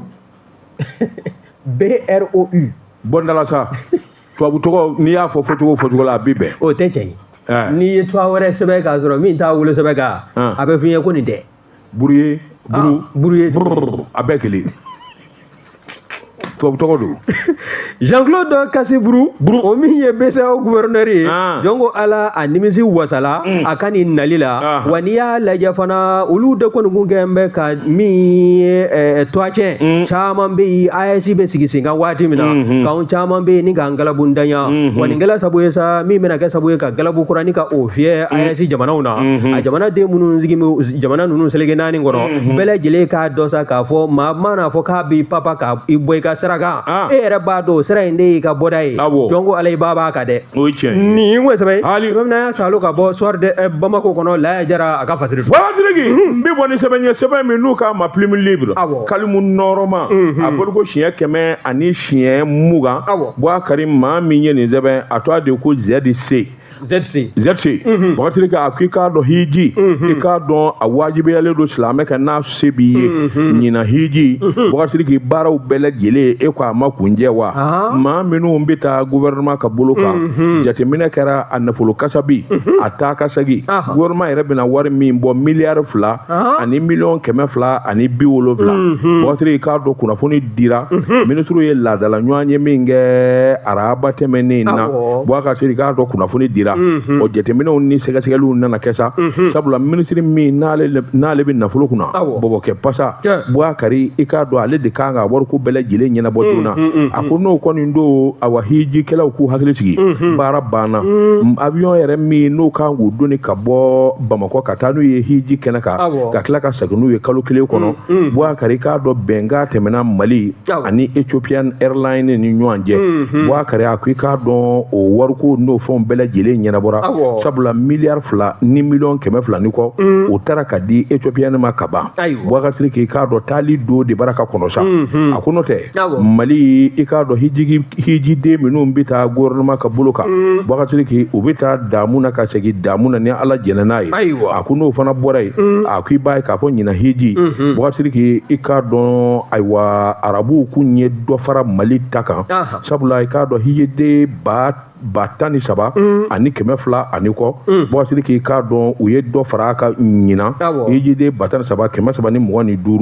B R O U. Bɔndala sa, tubabu tɔgɔ, n'i y'a fɔ fɔcogo fɔcogo la, a bi bɛn. O tɛ tiɲɛ ye. N'i ye tɔgɔ wɛrɛ sɛbɛn k'a sɔrɔ min t'a wolo sɛbɛn kan, a bɛ f'i ye ko nin tɛ. Brouillé, Brou. Brouillé. A bɛɛ kelen, tubabu tɔgɔ don. Jean-Claude Kassi Brou, o min ye BCEAO gouverneur ye, jɔn ko Ala, a nimisi wasala a ka nin nali la. Wa n'i y'a lajɛ fana, olu de kɔni kun kɛn bɛ ka min ye tɔgɔcɛn caman bɛ yen, AES bɛ sigi sen kan waati min na, k'anw caman bɛ yen ni k'an galabu ntanya, wa nin kɛla sabu ye sa min bɛna kɛ sabu ye ka galabu kura ni ka o fiyɛ AES jamanaw na, a jamanaden minnu sigi bɛ jamana ninnu seleke naani kɔnɔ, bɛɛ lajɛlen k'a dɔn sa k'a fɔ maa mana fɔ k'a b'i papa ka i bɔ i ka sira kan, e yɛrɛ b'a dɔn o. sira in de y'i ka bɔda ye. Awɔ. Jɔn ko Ala, i ba b'a kan dɛ. O ye tiɲɛ ye. Nin ko sɛbɛn Hali. sɛbɛn min n'a y'a salo ka bɔ Soir de Bamako kɔnɔ, Laya Jara a ka fasiri don. Bubakari Sidiki, n bɛ bɔ ni sɛbɛn ye, sɛbɛn min n'u k'a ma Plume Libre. Awɔ. Kalimu nɔrɔma. A bɔliko siɲɛ 120. Awɔ. Bubakari, maa min ye nin sɛbɛn, a tɔgɔ de ko ZC. ZC. ZC. Bubakari Sidiki, a ko i k'a dɔn hiji, i k'a dɔn a wajibiyalen don silamɛ kan n'a se b'i ye. Ɲinan hiji, Bubakari Sidiki, baaraw bɛɛ lajɛlen, e ko a ma kunjɛ wa? Maa minnu bɛ taa gouvernement ka bolo kan, jateminɛ kɛra a nafolo kasabi, a taa ka segin, gouvernement yɛrɛ bɛna wari min bɔ, miliyari 2 ani miliyɔn 270. Bubakari Sidiki, i k'a dɔn kunnafoni dira, minisiriw ye laadala ɲɔgɔn ye min kɛ araba tɛmɛnen na. Bubakari Sidiki, i k'a dɔn kunnafoni dira, o jateminɛw ni sɛgɛsɛgɛliw nana kɛ sa, sabula minisiri min n'ale bɛ nafolo kunna, Bɔbɔkɛ Pasa, Bubakari, i k'a dɔn ale de kan ka wariko bɛɛ lajɛlen ɲɛnabɔ joona. A ko n'o kɔni don, awa, hijikɛlaw k'u hakili sigi, baara banna. Avion yɛrɛ min n'o kan k'u doni ka bɔ Bamakɔ ka taa n'u ye hiji kɛnɛ kan, ka tila ka segin n'u ye kalo kelen kɔnɔ, Bubakari, i k'a dɔn bɛnkan tɛmɛna Mali ani Ethiopian Airlines ni ɲɔgɔn cɛ. Bubakari, a ko i k'a dɔn o wariko n'o fɛnw bɛɛ lajɛlen ɲɛnabɔra, sabula miliyari 2 ni miliyɔn 200 ni kɔ, o taara ka di Ethiopian ma ka ban. Bubakari Sidiki, i k'a dɔn taali don de bara ka kɔnɔ sa. A ko n'o tɛ, Mali, i k'a dɔn hijiden minnu bɛ taa gouvernement ka bolo kan, Bubakari Sidiki, u bɛ taa damu na ka segin damu na ni Ala jɛnna n'a ye. A ko n'o fana bɔra yen, a ko i b'a ye k'a fɔ ɲinan hiji, Bubakari Sidiki, i k'a dɔn ayiwa, arabuw kun ye dɔ fara Mali ta kan, sabula i k'a dɔn hijiden 13 ani 200 ani kɔ, Bubakari Sidiki, i k'a dɔn u ye dɔ fara a kan ɲinan, hijiden 13 325.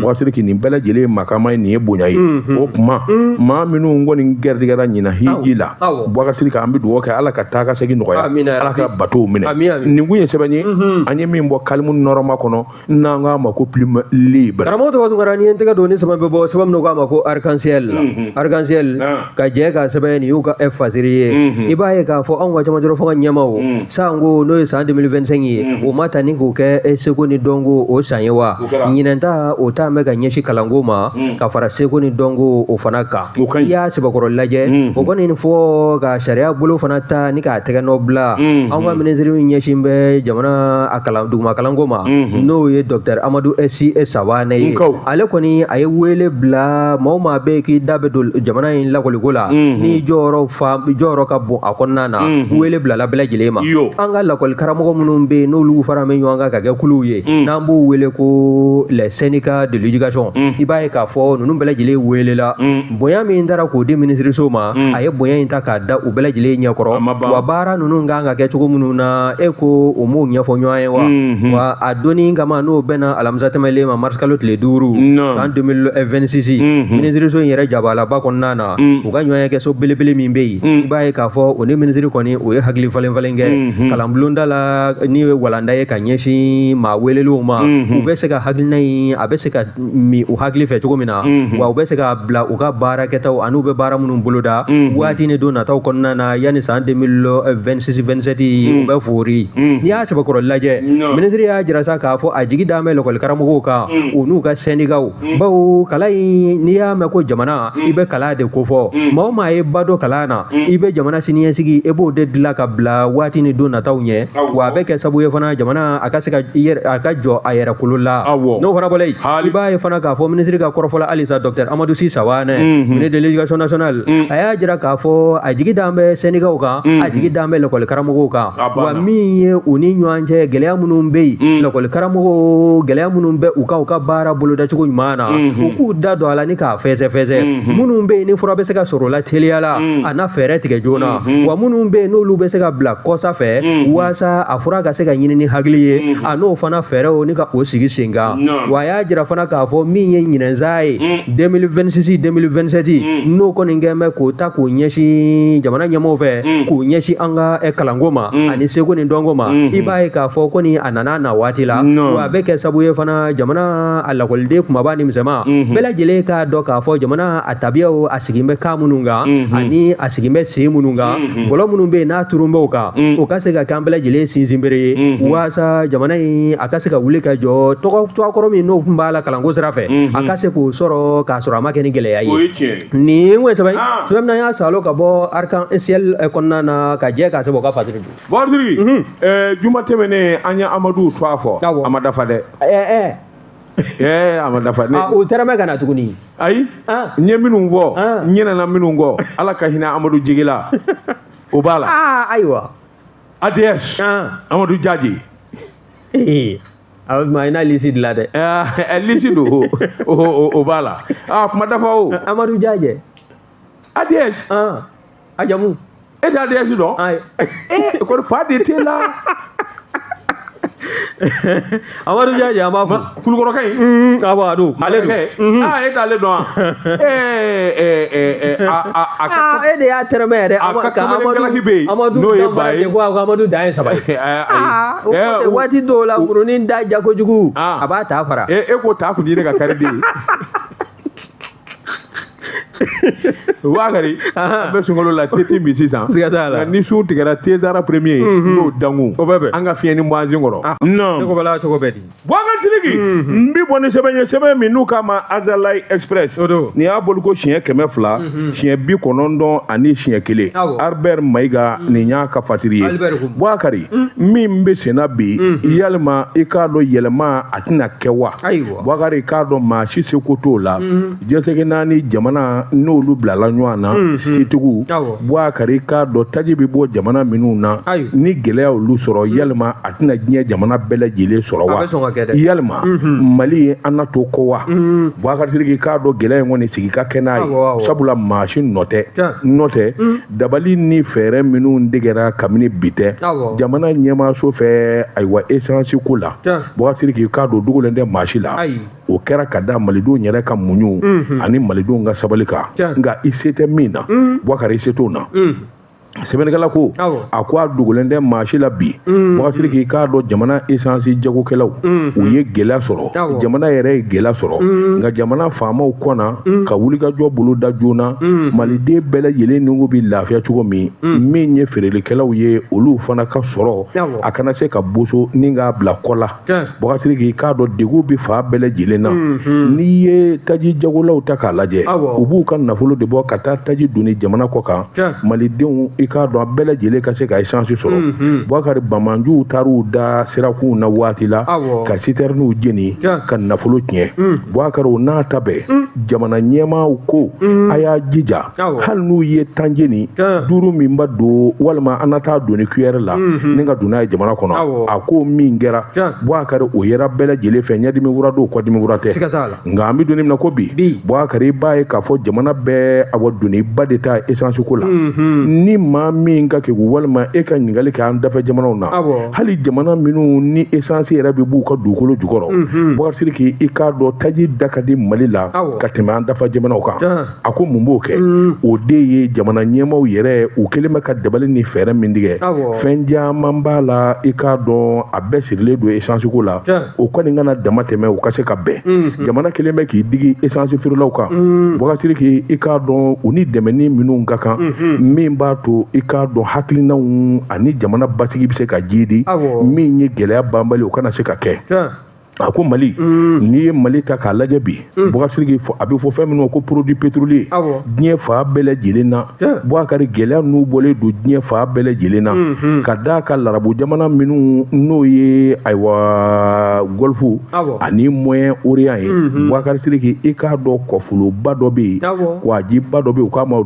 Bubakari Sidiki, nin bɛɛ lajɛlen ye makama ye, nin ye bonya ye. O tuma maa minnu kɔni gɛrɛdigɛra ɲinan hiji la, Bubakari Sidiki, an bɛ dugawu kɛ Ala ka taa ka segin nɔgɔya, Ala ka batow minɛ. Nin kun ye sɛbɛn ye an ye min bɔ kalimu nɔrɔma kɔnɔ, n'an k'a ma ko Plume Libre. Karamɔgɔ tɔgɔ Tunkara, n'i ye n tɛgɛ don ni sɛbɛn bɛ bɔ, sɛbɛn min k'a ma ko Arc-en-Ciel. Arc-en-Ciel ka jɛ ka sɛbɛn nin y'u ka fasiri ye. I b'a ye k'a fɔ anw ka camancɛrɔ fanga ɲɛmaaw, sanko n'o ye san 2025 ye, o ma ta ni k'o kɛ seko ni dɔnko o san ye wa? Ɲinɛn ta, o ta bɛ ka ɲɛsin kalanko ma ka fara seko ni dɔnko o fana kan. I y'a sɛbɛkɔrɔ lajɛ, o kɔni fɔ ka sariya bolo fana ta ni k'a tɛgɛ nɔ bila. Anw ka minisiri min ɲɛsin bɛ jamana a kalan duguma kalanko ma, n'o ye docteur Amadu Si Sawane ye, ale kɔni a ye wele bila maa o maa bɛ yen k'i da bɛ don jamana in lakɔliko la, ni jɔyɔrɔ ka bon a kɔnɔna na, wele bilala bɛɛ lajɛlen ma. An ka lakɔli karamɔgɔ minnu bɛ yen, n'olu fara bɛ ɲɔgɔn kan ka kɛ kuluw ye, n'an b'u wele ko les syndicats de l'éducation, i b'a ye k'a fɔ ninnu bɛɛ lajɛlen welela. Bonya min taara k'o di minisiriso ma, a ye bonya in ta k'a da u bɛɛ lajɛlen ɲɛkɔrɔ. Wa baara ninnu kan ka kɛ cogo minnu na, e ko o m'o ɲɛfɔ ɲɔgɔn ye wa? Wa a donni kama, n'o bɛnna alamisa tɛmɛlen ma, mars kalo tile 5 san 2026, minisiriso in yɛrɛ jabalaba kɔnɔna na, u ka ɲɔgɔn kɛ so belebele min bɛ yen, i b'a ye k'a fɔ o ni minisiri kɔni o ye hakili falen falen kɛ kalanbulonda la, ni ye walanda ye ka ɲɛsin maa welelenw ma, u bɛ se ka hakilina in a bɛ se ka min u hakili fɛ cogo min na, wa u bɛ se ka bila u ka baara kɛtaw ani u bɛ baara minnu boloda waati ni don nataw kɔnɔna na, yanni san 2026 27 u bɛ fori. N'i y'a sɛbɛkɔrɔ lajɛ, minisiri y'a jira sa k'a fɔ a jigi dalen bɛ lakɔli karamɔgɔw kan, u n'u ka sɛndikaw, bawo kalan in, n'i y'a mɛn ko jamana, i bɛ kalan de kofɔ. Maa o maa ye ba don kalan na, i bɛ jamana siniɲɛsigi, e b'o de dilan ka bila waati ni don nataw ɲɛ. Wa a bɛ kɛ sababu ye fana jamana a ka se ka a ka jɔ a yɛrɛ kolo la. N'o fana bɔra yen, i b'a ye fana k'a fɔ minisiri ka kɔrɔfɔ la halisa, docteur Amadu Si Sawane, ministre de l'éducation nationale, a y'a jira k'a fɔ a jigi dalen bɛ sɛndikaw kan, a jigi dalen bɛ lakɔli karamɔgɔw kan. Wa min ye u ni ɲɔgɔn cɛ gɛlɛya minnu bɛ yen, lakɔli karamɔgɔw gɛlɛya minnu bɛ u kan u ka baara bolodacogo ɲuman na, u k'u da don a la ni k'a fɛsɛfɛsɛ. Minnu bɛ yen ni fura bɛ se ka sɔrɔ o la teliya la, a n'a fɛɛrɛ tigɛ joona. Wa minnu bɛ yen n'olu bɛ se ka bila kɔsa fɛ waasa a fura ka se ka ɲini ni hakili ye, a n'o fana fɛɛrɛw ni ka o sigi sen kan. Wa a y'a jira fana k'a fɔ min ye ɲinɛnsa ye 2026 2027, n'o kɔni kɛn bɛ k'o ta k'o ɲɛsin jamana ɲɛmɔgɔw fɛ, k'o ɲɛsin an ka kalanko ma ani seko ni dɔnko ma, i b'a ye k'a fɔ ko ni a nana na waati la, wa a bɛ kɛ sababu ye fana jamana a lakɔliden kumaba ni misɛnman bɛɛ lajɛlen k'a dɔn k'a fɔ jamana a tabiyaw a sigin bɛ kan minnu kan ani a sigin bɛ sen minnu kan, bɔlɔ minnu bɛ yen n'a n'a turun bɛ o kan, o ka se ka kɛ an bɛɛ lajɛlen sinsinbere ye, waasa jamana in a ka se ka wuli ka jɔ, tɔgɔ kɔrɔ min n'o tun b'a la kalanko sira fɛ, a ka se k'o sɔrɔ k'a sɔrɔ a ma kɛ ni gɛlɛya ye. Nin kun ye sɛbɛn sɛbɛn min y'an salo ka bɔ Arc-en-Ciel kɔnɔna na, ka jɛ k'a sɛbɛn o ka fasiri don. Boubacar Sidiki, juma tɛmɛnen an ye Amadu tɔgɔ fɔ, a ma dafa dɛ. A ma dafa. O tɛrɛmɛ ka na tuguni. Ayi, n ye minnu fɔ, n ɲinɛna minnu kɔ, Ala ka hinɛ Amadu Jigi la, o b'a la. Ayiwa. ADS Amadu Jaji. A ma i n'a lisi dilan dɛ. Lisi don, o b'a la. Kuma dafa o. Amadu Jaji. ADS. A jamu. E tɛ ADS dɔn? Ayi. Kɔni fa de t'e la. Amadu Jaji, an b'a fɔ. Kulukɔrɔkɛ in. Awɔ, a don. Ale don. E t'ale dɔn wa? E de y'a tɛrɛmɛ yɛrɛ. A ka kamalen galaki bɛ yen. N'o ye ba ye. Ko Amadu dan ye 3 ye. Ayi. Waati dɔw la murunin da ja kojugu, a b'a ta fara. E ko ta kun ye ne ka kari de ye. Bakari, an bɛ sunkalo la, te tɛ min sisan. Siga t'a la. Ni sun tigɛra, tezara premier n'o dangu. O bɛ bɛn. An ka fiɲɛ ni bɔ an sen kɔrɔ. Non. Ne ko bala cogo bɛ di? Boubacar Sidiki, n bi bɔ ni sɛbɛn ye, sɛbɛn min n'u k'a ma Azalaï Express. O don. Nin y'a boli ko siɲɛ 200, siɲɛ 91. Albert Maïga, nin y'a ka fatiri ye. Bakari, min bɛ senna bi, yalima i k'a dɔn yɛlɛma a tɛna kɛ wa? Ayiwa. Bakari, i k'a dɔn maa si seko t'o la. Jɛsɛgɛ naani jamana n'olu bilala ɲɔgɔn na, setigiw. Bakari, k'a dɔn taji bɛ bɔ jamana minnu na, ni gɛlɛya olu sɔrɔ, yalima a tɛna diɲɛ jamana bɛɛ lajɛlen sɔrɔ wa? Yalima Mali ye an na to kɔ wa? Boubacar Sidiki, k'a dɔn gɛlɛya in kɔni sigi ka kɛ n'a ye, sabula maa si nɔ tɛ. Nɔ tɛ dabali ni fɛɛrɛ minnu degera kabini bi tɛ jamana ɲɛmaaso fɛ, ayiwa, essence ko la, Boubacar Sidiki, k'a dɔn dogolen tɛ maa si la. O kɛra ka da malidenw yɛrɛ ka muɲu ani malidenw ka sabali kan, nka i se tɛ min na, Boubacar, i se t'o na. Sɛbɛnnikɛla ko a ko a dogolen tɛ maa si la bi, Boubacar Sidiki, k'a dɔn jamana essence jagokɛlaw u ye gɛlɛya sɔrɔ, jamana yɛrɛ ye gɛlɛya sɔrɔ, nka jamana faamaw kɔnna ka wulikajɔ bolo da joona, maliden bɛɛ lajɛlen ni ko bɛ lafiya cogo min, min ye feerelikɛlaw ye, olu fana ka sɔrɔ a kana se ka boso ni k'a bila kɔ la. Boubacar Sidiki, k'a dɔn degun bɛ fan bɛɛ lajɛlen na. N'i ye taji jagolaw ta k'a lajɛ, u b'u ka nafolo de bɔ ka taa taji doni jamana kɔ kan, malidenw i k'a dɔn a bɛɛ lajɛlen ka se ka essence sɔrɔ. Boubacar, bamanjuw taar'u da sirakunw na waati la ka sitɛriniw jeni ka nafolo tiɲɛ. Boubacar, o n'a ta bɛɛ, jamana ɲɛmaaw ko a y'a jija, hali n'u ye tan jeni, 5 min b'a don, walima an na taa doni cuillère la ni ka don n'a ye jamana kɔnɔ. A ko min kɛra, Boubacar, o yera bɛɛ lajɛlen fɛ, ɲɛdimi fura don, kɔdimi fura tɛ. Nka an bɛ don min na ko bi, Boubacar, i b'a ye k'a fɔ jamana bɛɛ awa doniba de ta essence ko la. Ni maa min ka kegu walima e ka ɲininkali kɛ an dafɛ jamanaw na, hali jamana minnu ni essence yɛrɛ bɛ b'u ka dugukolo jukɔrɔ, Boubacar Sidiki, i k'a dɔn taji da ka di Mali la ka tɛmɛ an dafa jamanaw kan. A ko mun b'o kɛ? O de ye jamana ɲɛmaaw yɛrɛ u kɛlen bɛ ka dabali ni fɛɛrɛ min tigɛ, fɛn caman b'a la, i k'a dɔn a bɛɛ sirilen don essence ko la. O kɔni kana dama tɛmɛ, u ka se ka bɛn. Jamana kelen bɛ k'i digi essence feerelaw kan, Boubacar Sidiki, i k'a dɔn u ni dɛmɛni minnu ka kan, min b'a to i k'a dɔn hakilinaw ani jamana basigi bɛ se ka jiidi, min ye gɛlɛya banbali, o kana se ka kɛ. A ko Mali, n'i ye Mali ta k'a lajɛ bi, Boubacar Sidiki, a bɛ fɔ fɛn minnu ma ko produit pétrolier, diɲɛ fan bɛɛ lajɛlen na, Boubacar, gɛlɛya n'u bɔlen don diɲɛ fan bɛɛ lajɛlen na, ka d'a kan larabu jamana minnu n'o ye ayiwa Golfe ani Moyen Orient ye, Boubacar Sidiki, i k'a dɔn kɔfoloba dɔ bɛ yen, wajiba dɔ bɛ yen, u k'a ma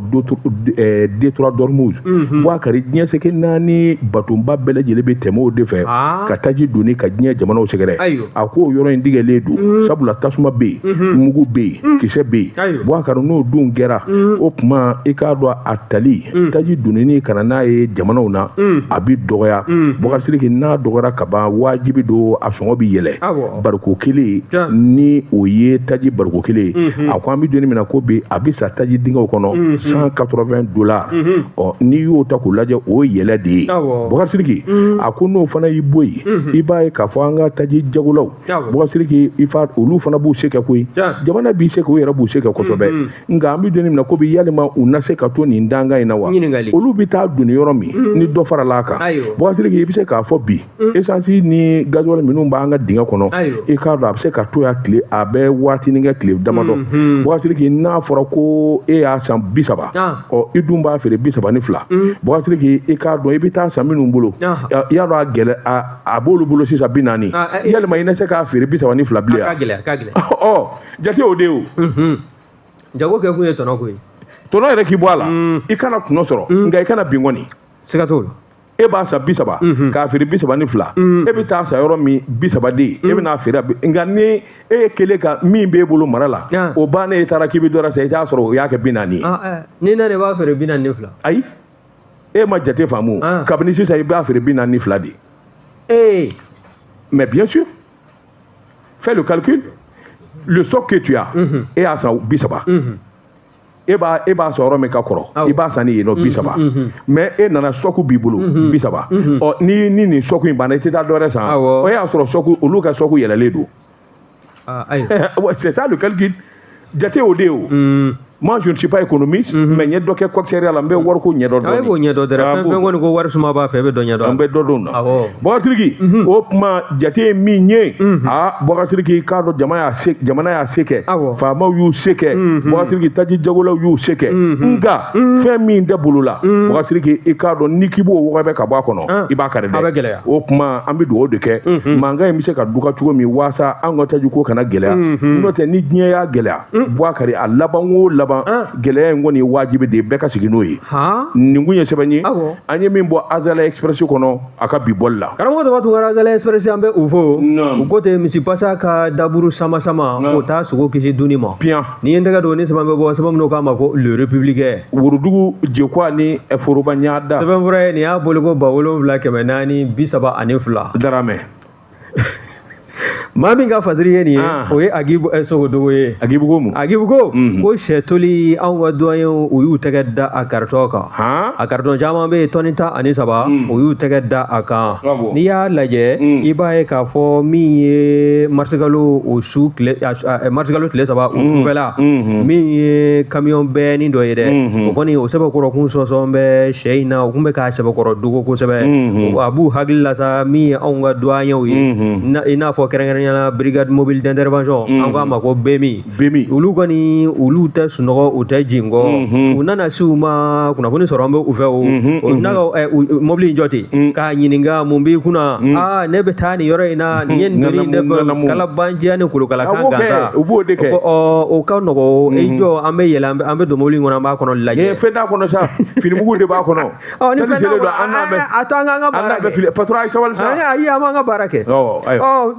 détroit d'Ormuz. Boubacar, diɲɛ seke naani batonba bɛɛ lajɛlen bɛ tɛmɛ o de fɛ ka taji doni ka diɲɛ jamanaw sɛgɛrɛ. A ko yɔrɔ in digɛlen don, sabula tasuma bɛ yen, mugu bɛ yen, kisɛ bɛ yen. Boubacar, n'o dun kɛra, o tuma i k'a dɔn a tali taji donni ka na n'a ye jamanaw na, a bɛ dɔgɔya. Boubacar Sidiki, n'a dɔgɔyara ka ban, wajibi don a sɔngɔ bɛ yɛlɛ bariko kelen, ni o ye taji bariko kelen ye. A ko an bɛ don min na ko bi, a bɛ sa taji dingɛw kɔnɔ $180. Ɔ, n'i y'o ta k'o lajɛ, o ye yɛlɛ de ye. Boubacar Sidiki, a ko n'o fana y'i bɔ yen, i b'a ye k'a fɔ an ka taji jagolaw Boubacar Sidiki, i fa olu fana b'u se kɛ koyi. Jamana b'i se kɛ, u yɛrɛ b'u se kɛ kosɛbɛ. Nka an bɛ don min na ko bi, yalima u na se ka to nin dankan in na wa? Olu bɛ taa doni yɔrɔ min ni dɔ farala a kan. Boubacar Sidiki, i bɛ se k'a fɔ bi essence ni gasoil minnu b'an ka dingɛ kɔnɔ, i k'a dɔn a bɛ se ka to yan tile, a bɛ waatinin kɛ, tile damadɔ. Boubacar Sidiki, n'a fɔra ko e y'a san 30, ɔ i dun b'a feere 32, Boubacar Sidiki, i k'a dɔn i bɛ taa san minnu bolo, i y'a dɔn a gɛlɛ, a b'olu bolo sisan 40, yalima i na se k'a feere 32 bilen? A ka gɛlɛn, a ka gɛlɛn. Ɔ jate o de ye o. Jago kɛ kun ye tɔnɔ ko ye. Tɔnɔ yɛrɛ k'i bɔ a la, i kana tɔnɔ sɔrɔ, nka i kana bin kɔni. Siga t'o la. E b'a san 30 k'a feere 32, e bɛ taa san yɔrɔ min 30 de ye, e bɛ n'a feere. Nka ni e ye kelen ka min b'e bolo mara la, o bannen, e taara k'i bɛ dɔ wɛrɛ san, i t'a sɔrɔ o y'a kɛ 40 ye. Ni ne de b'a feere 42. Ayi, e ma jate faamu. Kabini sisan i b'a feere 42 de. Mais bien sûr, fais le calcul. Le stock que tu as, e y'a san 30, e b'a sɔrɔ yɔrɔ min ka kɔrɔ, i b'a san ni yen nɔ 30, mais e nana stock b'i bolo 30. Ɔ ni nin stock in banna, i tɛ taa dɔ wɛrɛ san. O y'a sɔrɔ stock, olu ka stock yɛlɛlen don. C'est ça le calcul. Jate o de ye o. Moi, je ne suis pas économiste, mais n ye dɔ kɛ coxeria la, n bɛ wariko ɲɛdɔn dɔɔnin. E b'o ɲɛdɔn dɛrɛ. Fɛn fɛn kɔni ko wari suma b'a fɛ, e bɛ dɔ ɲɛdɔn. An bɛ dɔ dɔn na. Boubacar Sidiki, o kuma jate ye min ye, aa Boubacar Sidiki, k'a dɔn jamana y'a se kɛ, faamaw y'u se kɛ, Boubacar Sidiki, taji jagolaw y'u se kɛ, nka fɛn min tɛ bolo la, Boubacar Sidiki, i k'a dɔn n'i k'i b'o wɔgɔbɛ ka bɔ a kɔnɔ, i b'a kari dɛ. A bɛ gɛlɛya. O kuma an bɛ dugawu de kɛ. Mankan in bɛ se ka duga cogo min waasa an ka taji ko kana gɛlɛya. N'o tɛ, ni diɲɛ y'a gɛlɛya, Boubacar, a laban o laban, gɛlɛya in kɔni ye wajibi de ye, bɛɛ ka sigi n'o ye. Nin kun ye sɛbɛn ye an ye min bɔ Azala Express kɔnɔ a ka bi bɔli la. Karamɔgɔ Daba Tunkara, Azala Express, an bɛ u fo. U ko ten, misipasa ka daburu sama sama, o t'a sogo kisi dunni ma. Piyan. Ni ye n tɛgɛ don ni sɛbɛn bɛ bɔ, sɛbɛn minnu k'a ma ko Le Républicain. Worodugu Jekwa ni foroba ɲada. Sɛbɛnfura ye nin y'a bolo ko 7432. Daramɛ. Maa min ka fasiri ye nin ye, o ye Agibu Sogodogo ye. Agibu ko mun? Agibu ko ko sɛtoli, anw ka duwanyew, u y'u tɛgɛ da a karitɔn kan. A karitɔn caman bɛ yen, tɔni 13, u y'u tɛgɛ da a kan. N'i y'a lajɛ, i b'a ye k'a fɔ min ye marisikalo o su tile, marisikalo tile 3 o sufɛla, min ye kamiyɔn bɛɛni dɔ ye dɛ, o kɔni o sɛbɛkɔrɔ kun sɔnsɔn bɛ sɛ in na, o kun bɛ k'a sɛbɛkɔrɔ dogo kosɛbɛ. A b'u hakili la sa, min ye anw ka duwanyew ye, i n'a fɔ kɛrɛnkɛrɛnnenya la brigade mobile d'intervention, an k'a ma ko BMI. BMI. Olu kɔni, olu tɛ sunɔgɔ, u tɛ jingɔ. U nana se u ma, kunnafoni sɔrɔ an bɛ u fɛ o. O n'a ka mobili in jɔ ten k'a ɲininka, mun b'i kunna? Aa, ne bɛ taa nin yɔrɔ in na, nin ye nin doni ne bɛ kalabanciya ni kolokalakan gansan. U b'o de kɛ. Ɔ o ka nɔgɔ, i jɔ, an bɛ yɛlɛ, an bɛ don mobili in kɔnɔ, an b'a kɔnɔ lajɛ. Fɛn t'a kɔnɔ sa, finimugu de b'a kɔnɔ. Ɔ ni fɛn t'a kɔnɔ, a to an k'an ka baara kɛ. Patron, a ye sabali sa. Ayi, an b'an ka baara kɛ. Ɔ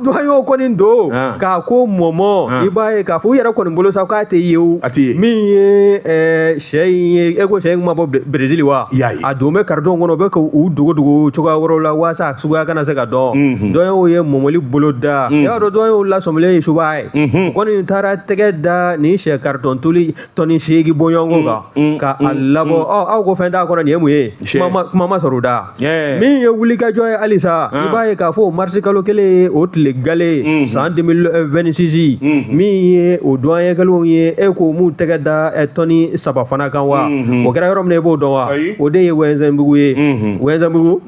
duwanyew kɔni don k'a ko mɔmɔ, i b'a ye k'a fɔ u yɛrɛ kɔni bolo sa k'a tɛ ye o. Min ye sɛ in ye, e ko sɛ in ma bɔ Brésil wa? A don bɛ karitɔn kɔnɔ, u bɛ k'u dogo dogo cogoya wɛrɛw la waasa a suguya kana se ka dɔn. Duwanyew ye mɔmɔli bolo da. I b'a dɔn duwanyew lasɔmilen ye suba ye. U kɔni taara tɛgɛ da nin sɛ karitɔn toli tɔni 8 bɔɲɔgɔnko kan ka a labɔ. Ɔ aw ko fɛn t'a kɔnɔ, nin ye mun ye? Kuma ma sɔrɔ o da. Min ye wulikajɔ ye halisa, i b'a ye k'a fɔ marisi kalo kelen o tile gale san 2026, min ye o duwanyekɛlenw ye, e ko m'u tɛgɛ da tɔni 3 fana kan wa? O kɛra yɔrɔ min na, i b'o dɔn wa? O de ye Wɛnzɛnbugu ye. Wɛnzɛnbugu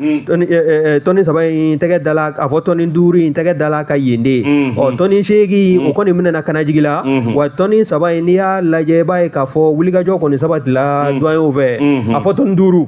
tɔni 3 in tɛgɛ dala, a fɔ tɔni 5 in tɛgɛ dala ka yen de. Ɔ tɔni 8 o kɔni minɛna Kanajigi la. Wa tɔni 3 in, n'i y'a lajɛ, i b'a ye k'a fɔ wulikajɔ kɔni sabatila duwanyew fɛ. A fɔ tɔni 5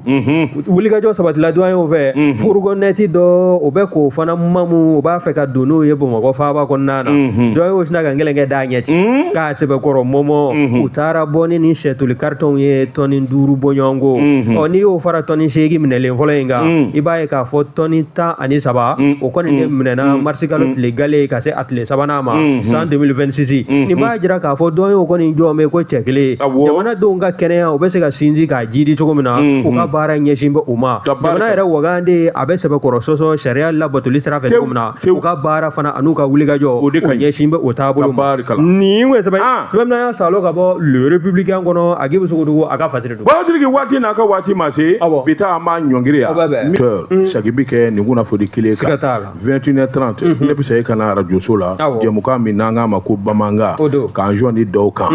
wulikajɔ sabatila duwanyew fɛ. Fourgonnette dɔ, o bɛ k'o fana mamu, o b'a fɛ ka don n'o ye Bamakɔ faaba kɔnɔna na. Duwanyew sina ka ngɛlɛnkɛ d'a ɲɛ ten k'a sɛbɛkɔrɔ mɔmɔ. U taara bɔ ni nin sɛtoli karitɔnw ye tɔni 5 bɔɲɔgɔnko. Ɔ n'i y'o fara tɔni 8 minɛlen fɔlɔ in kan, i b'a ye k'a fɔ tɔni 13 o kɔni de minɛna marisikalo tile gale ka se a tile 3nan ma san 2026. Nin b'a jira k'a fɔ duwanyew kɔni jɔ bɛ ko cɛ kelen. Jamanadenw ka kɛnɛya, u bɛ se ka sinsin k'a jidi cogo min na, u ka baara ɲɛsin bɛ u ma. Jamana yɛrɛ wagande a bɛ sɛbɛkɔrɔ sɔsɔ sariya labatoli sira fɛ cogo min na, u ka baara fana an'u ka wulikajɔ O de ka ɲi. ɲɛsin bɛ o taabolo ma. Tabarikala. Nin kun ye sɛbɛn Ah. sɛbɛn min n'an y'a salo ka bɔ Le Républicain kɔnɔ, Agibu Sogodogo a ka fasiri don. Baba Sidiki, waati n'a ka waati ma se. Awɔ. Bi ta an b'a ɲɔngiri yan. O bɛ bɛn. Sagi bi kɛ nin kunnafoni kelen Siga kan. t'a la. 21h30, ne bɛ segin ka na arajoso la. Awɔ. Jɛmukan min n'an k'a ma ko Bamanga. O don. K'an jɔ ni dɔw kan.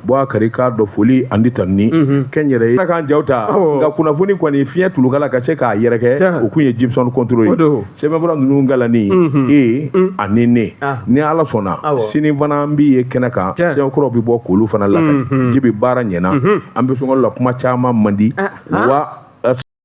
Bubakari k'a dɔn, foli ani tanuni kɛnyɛrɛye ye. Ala k'an jaw ta. Awɔ. Nka kunnafoni kɔni fiɲɛ tulukala ka se k'a yɛrɛkɛ. Tiɲɛ. O kun ye Gibson contrôle ye. O don. Sɛbɛnfura ninnu kalanni, e ani ne. Ah. Ni Ala sɔnna, Awɔ. sini fana an b'i ye kɛnɛ kan. Tiɲɛ. Sɛbɛnkuraw bɛ bɔ k'olu fana lakali. Jibi, baara ɲɛna. An bɛ sunkalo la, kuma caman man di. Ah, Wa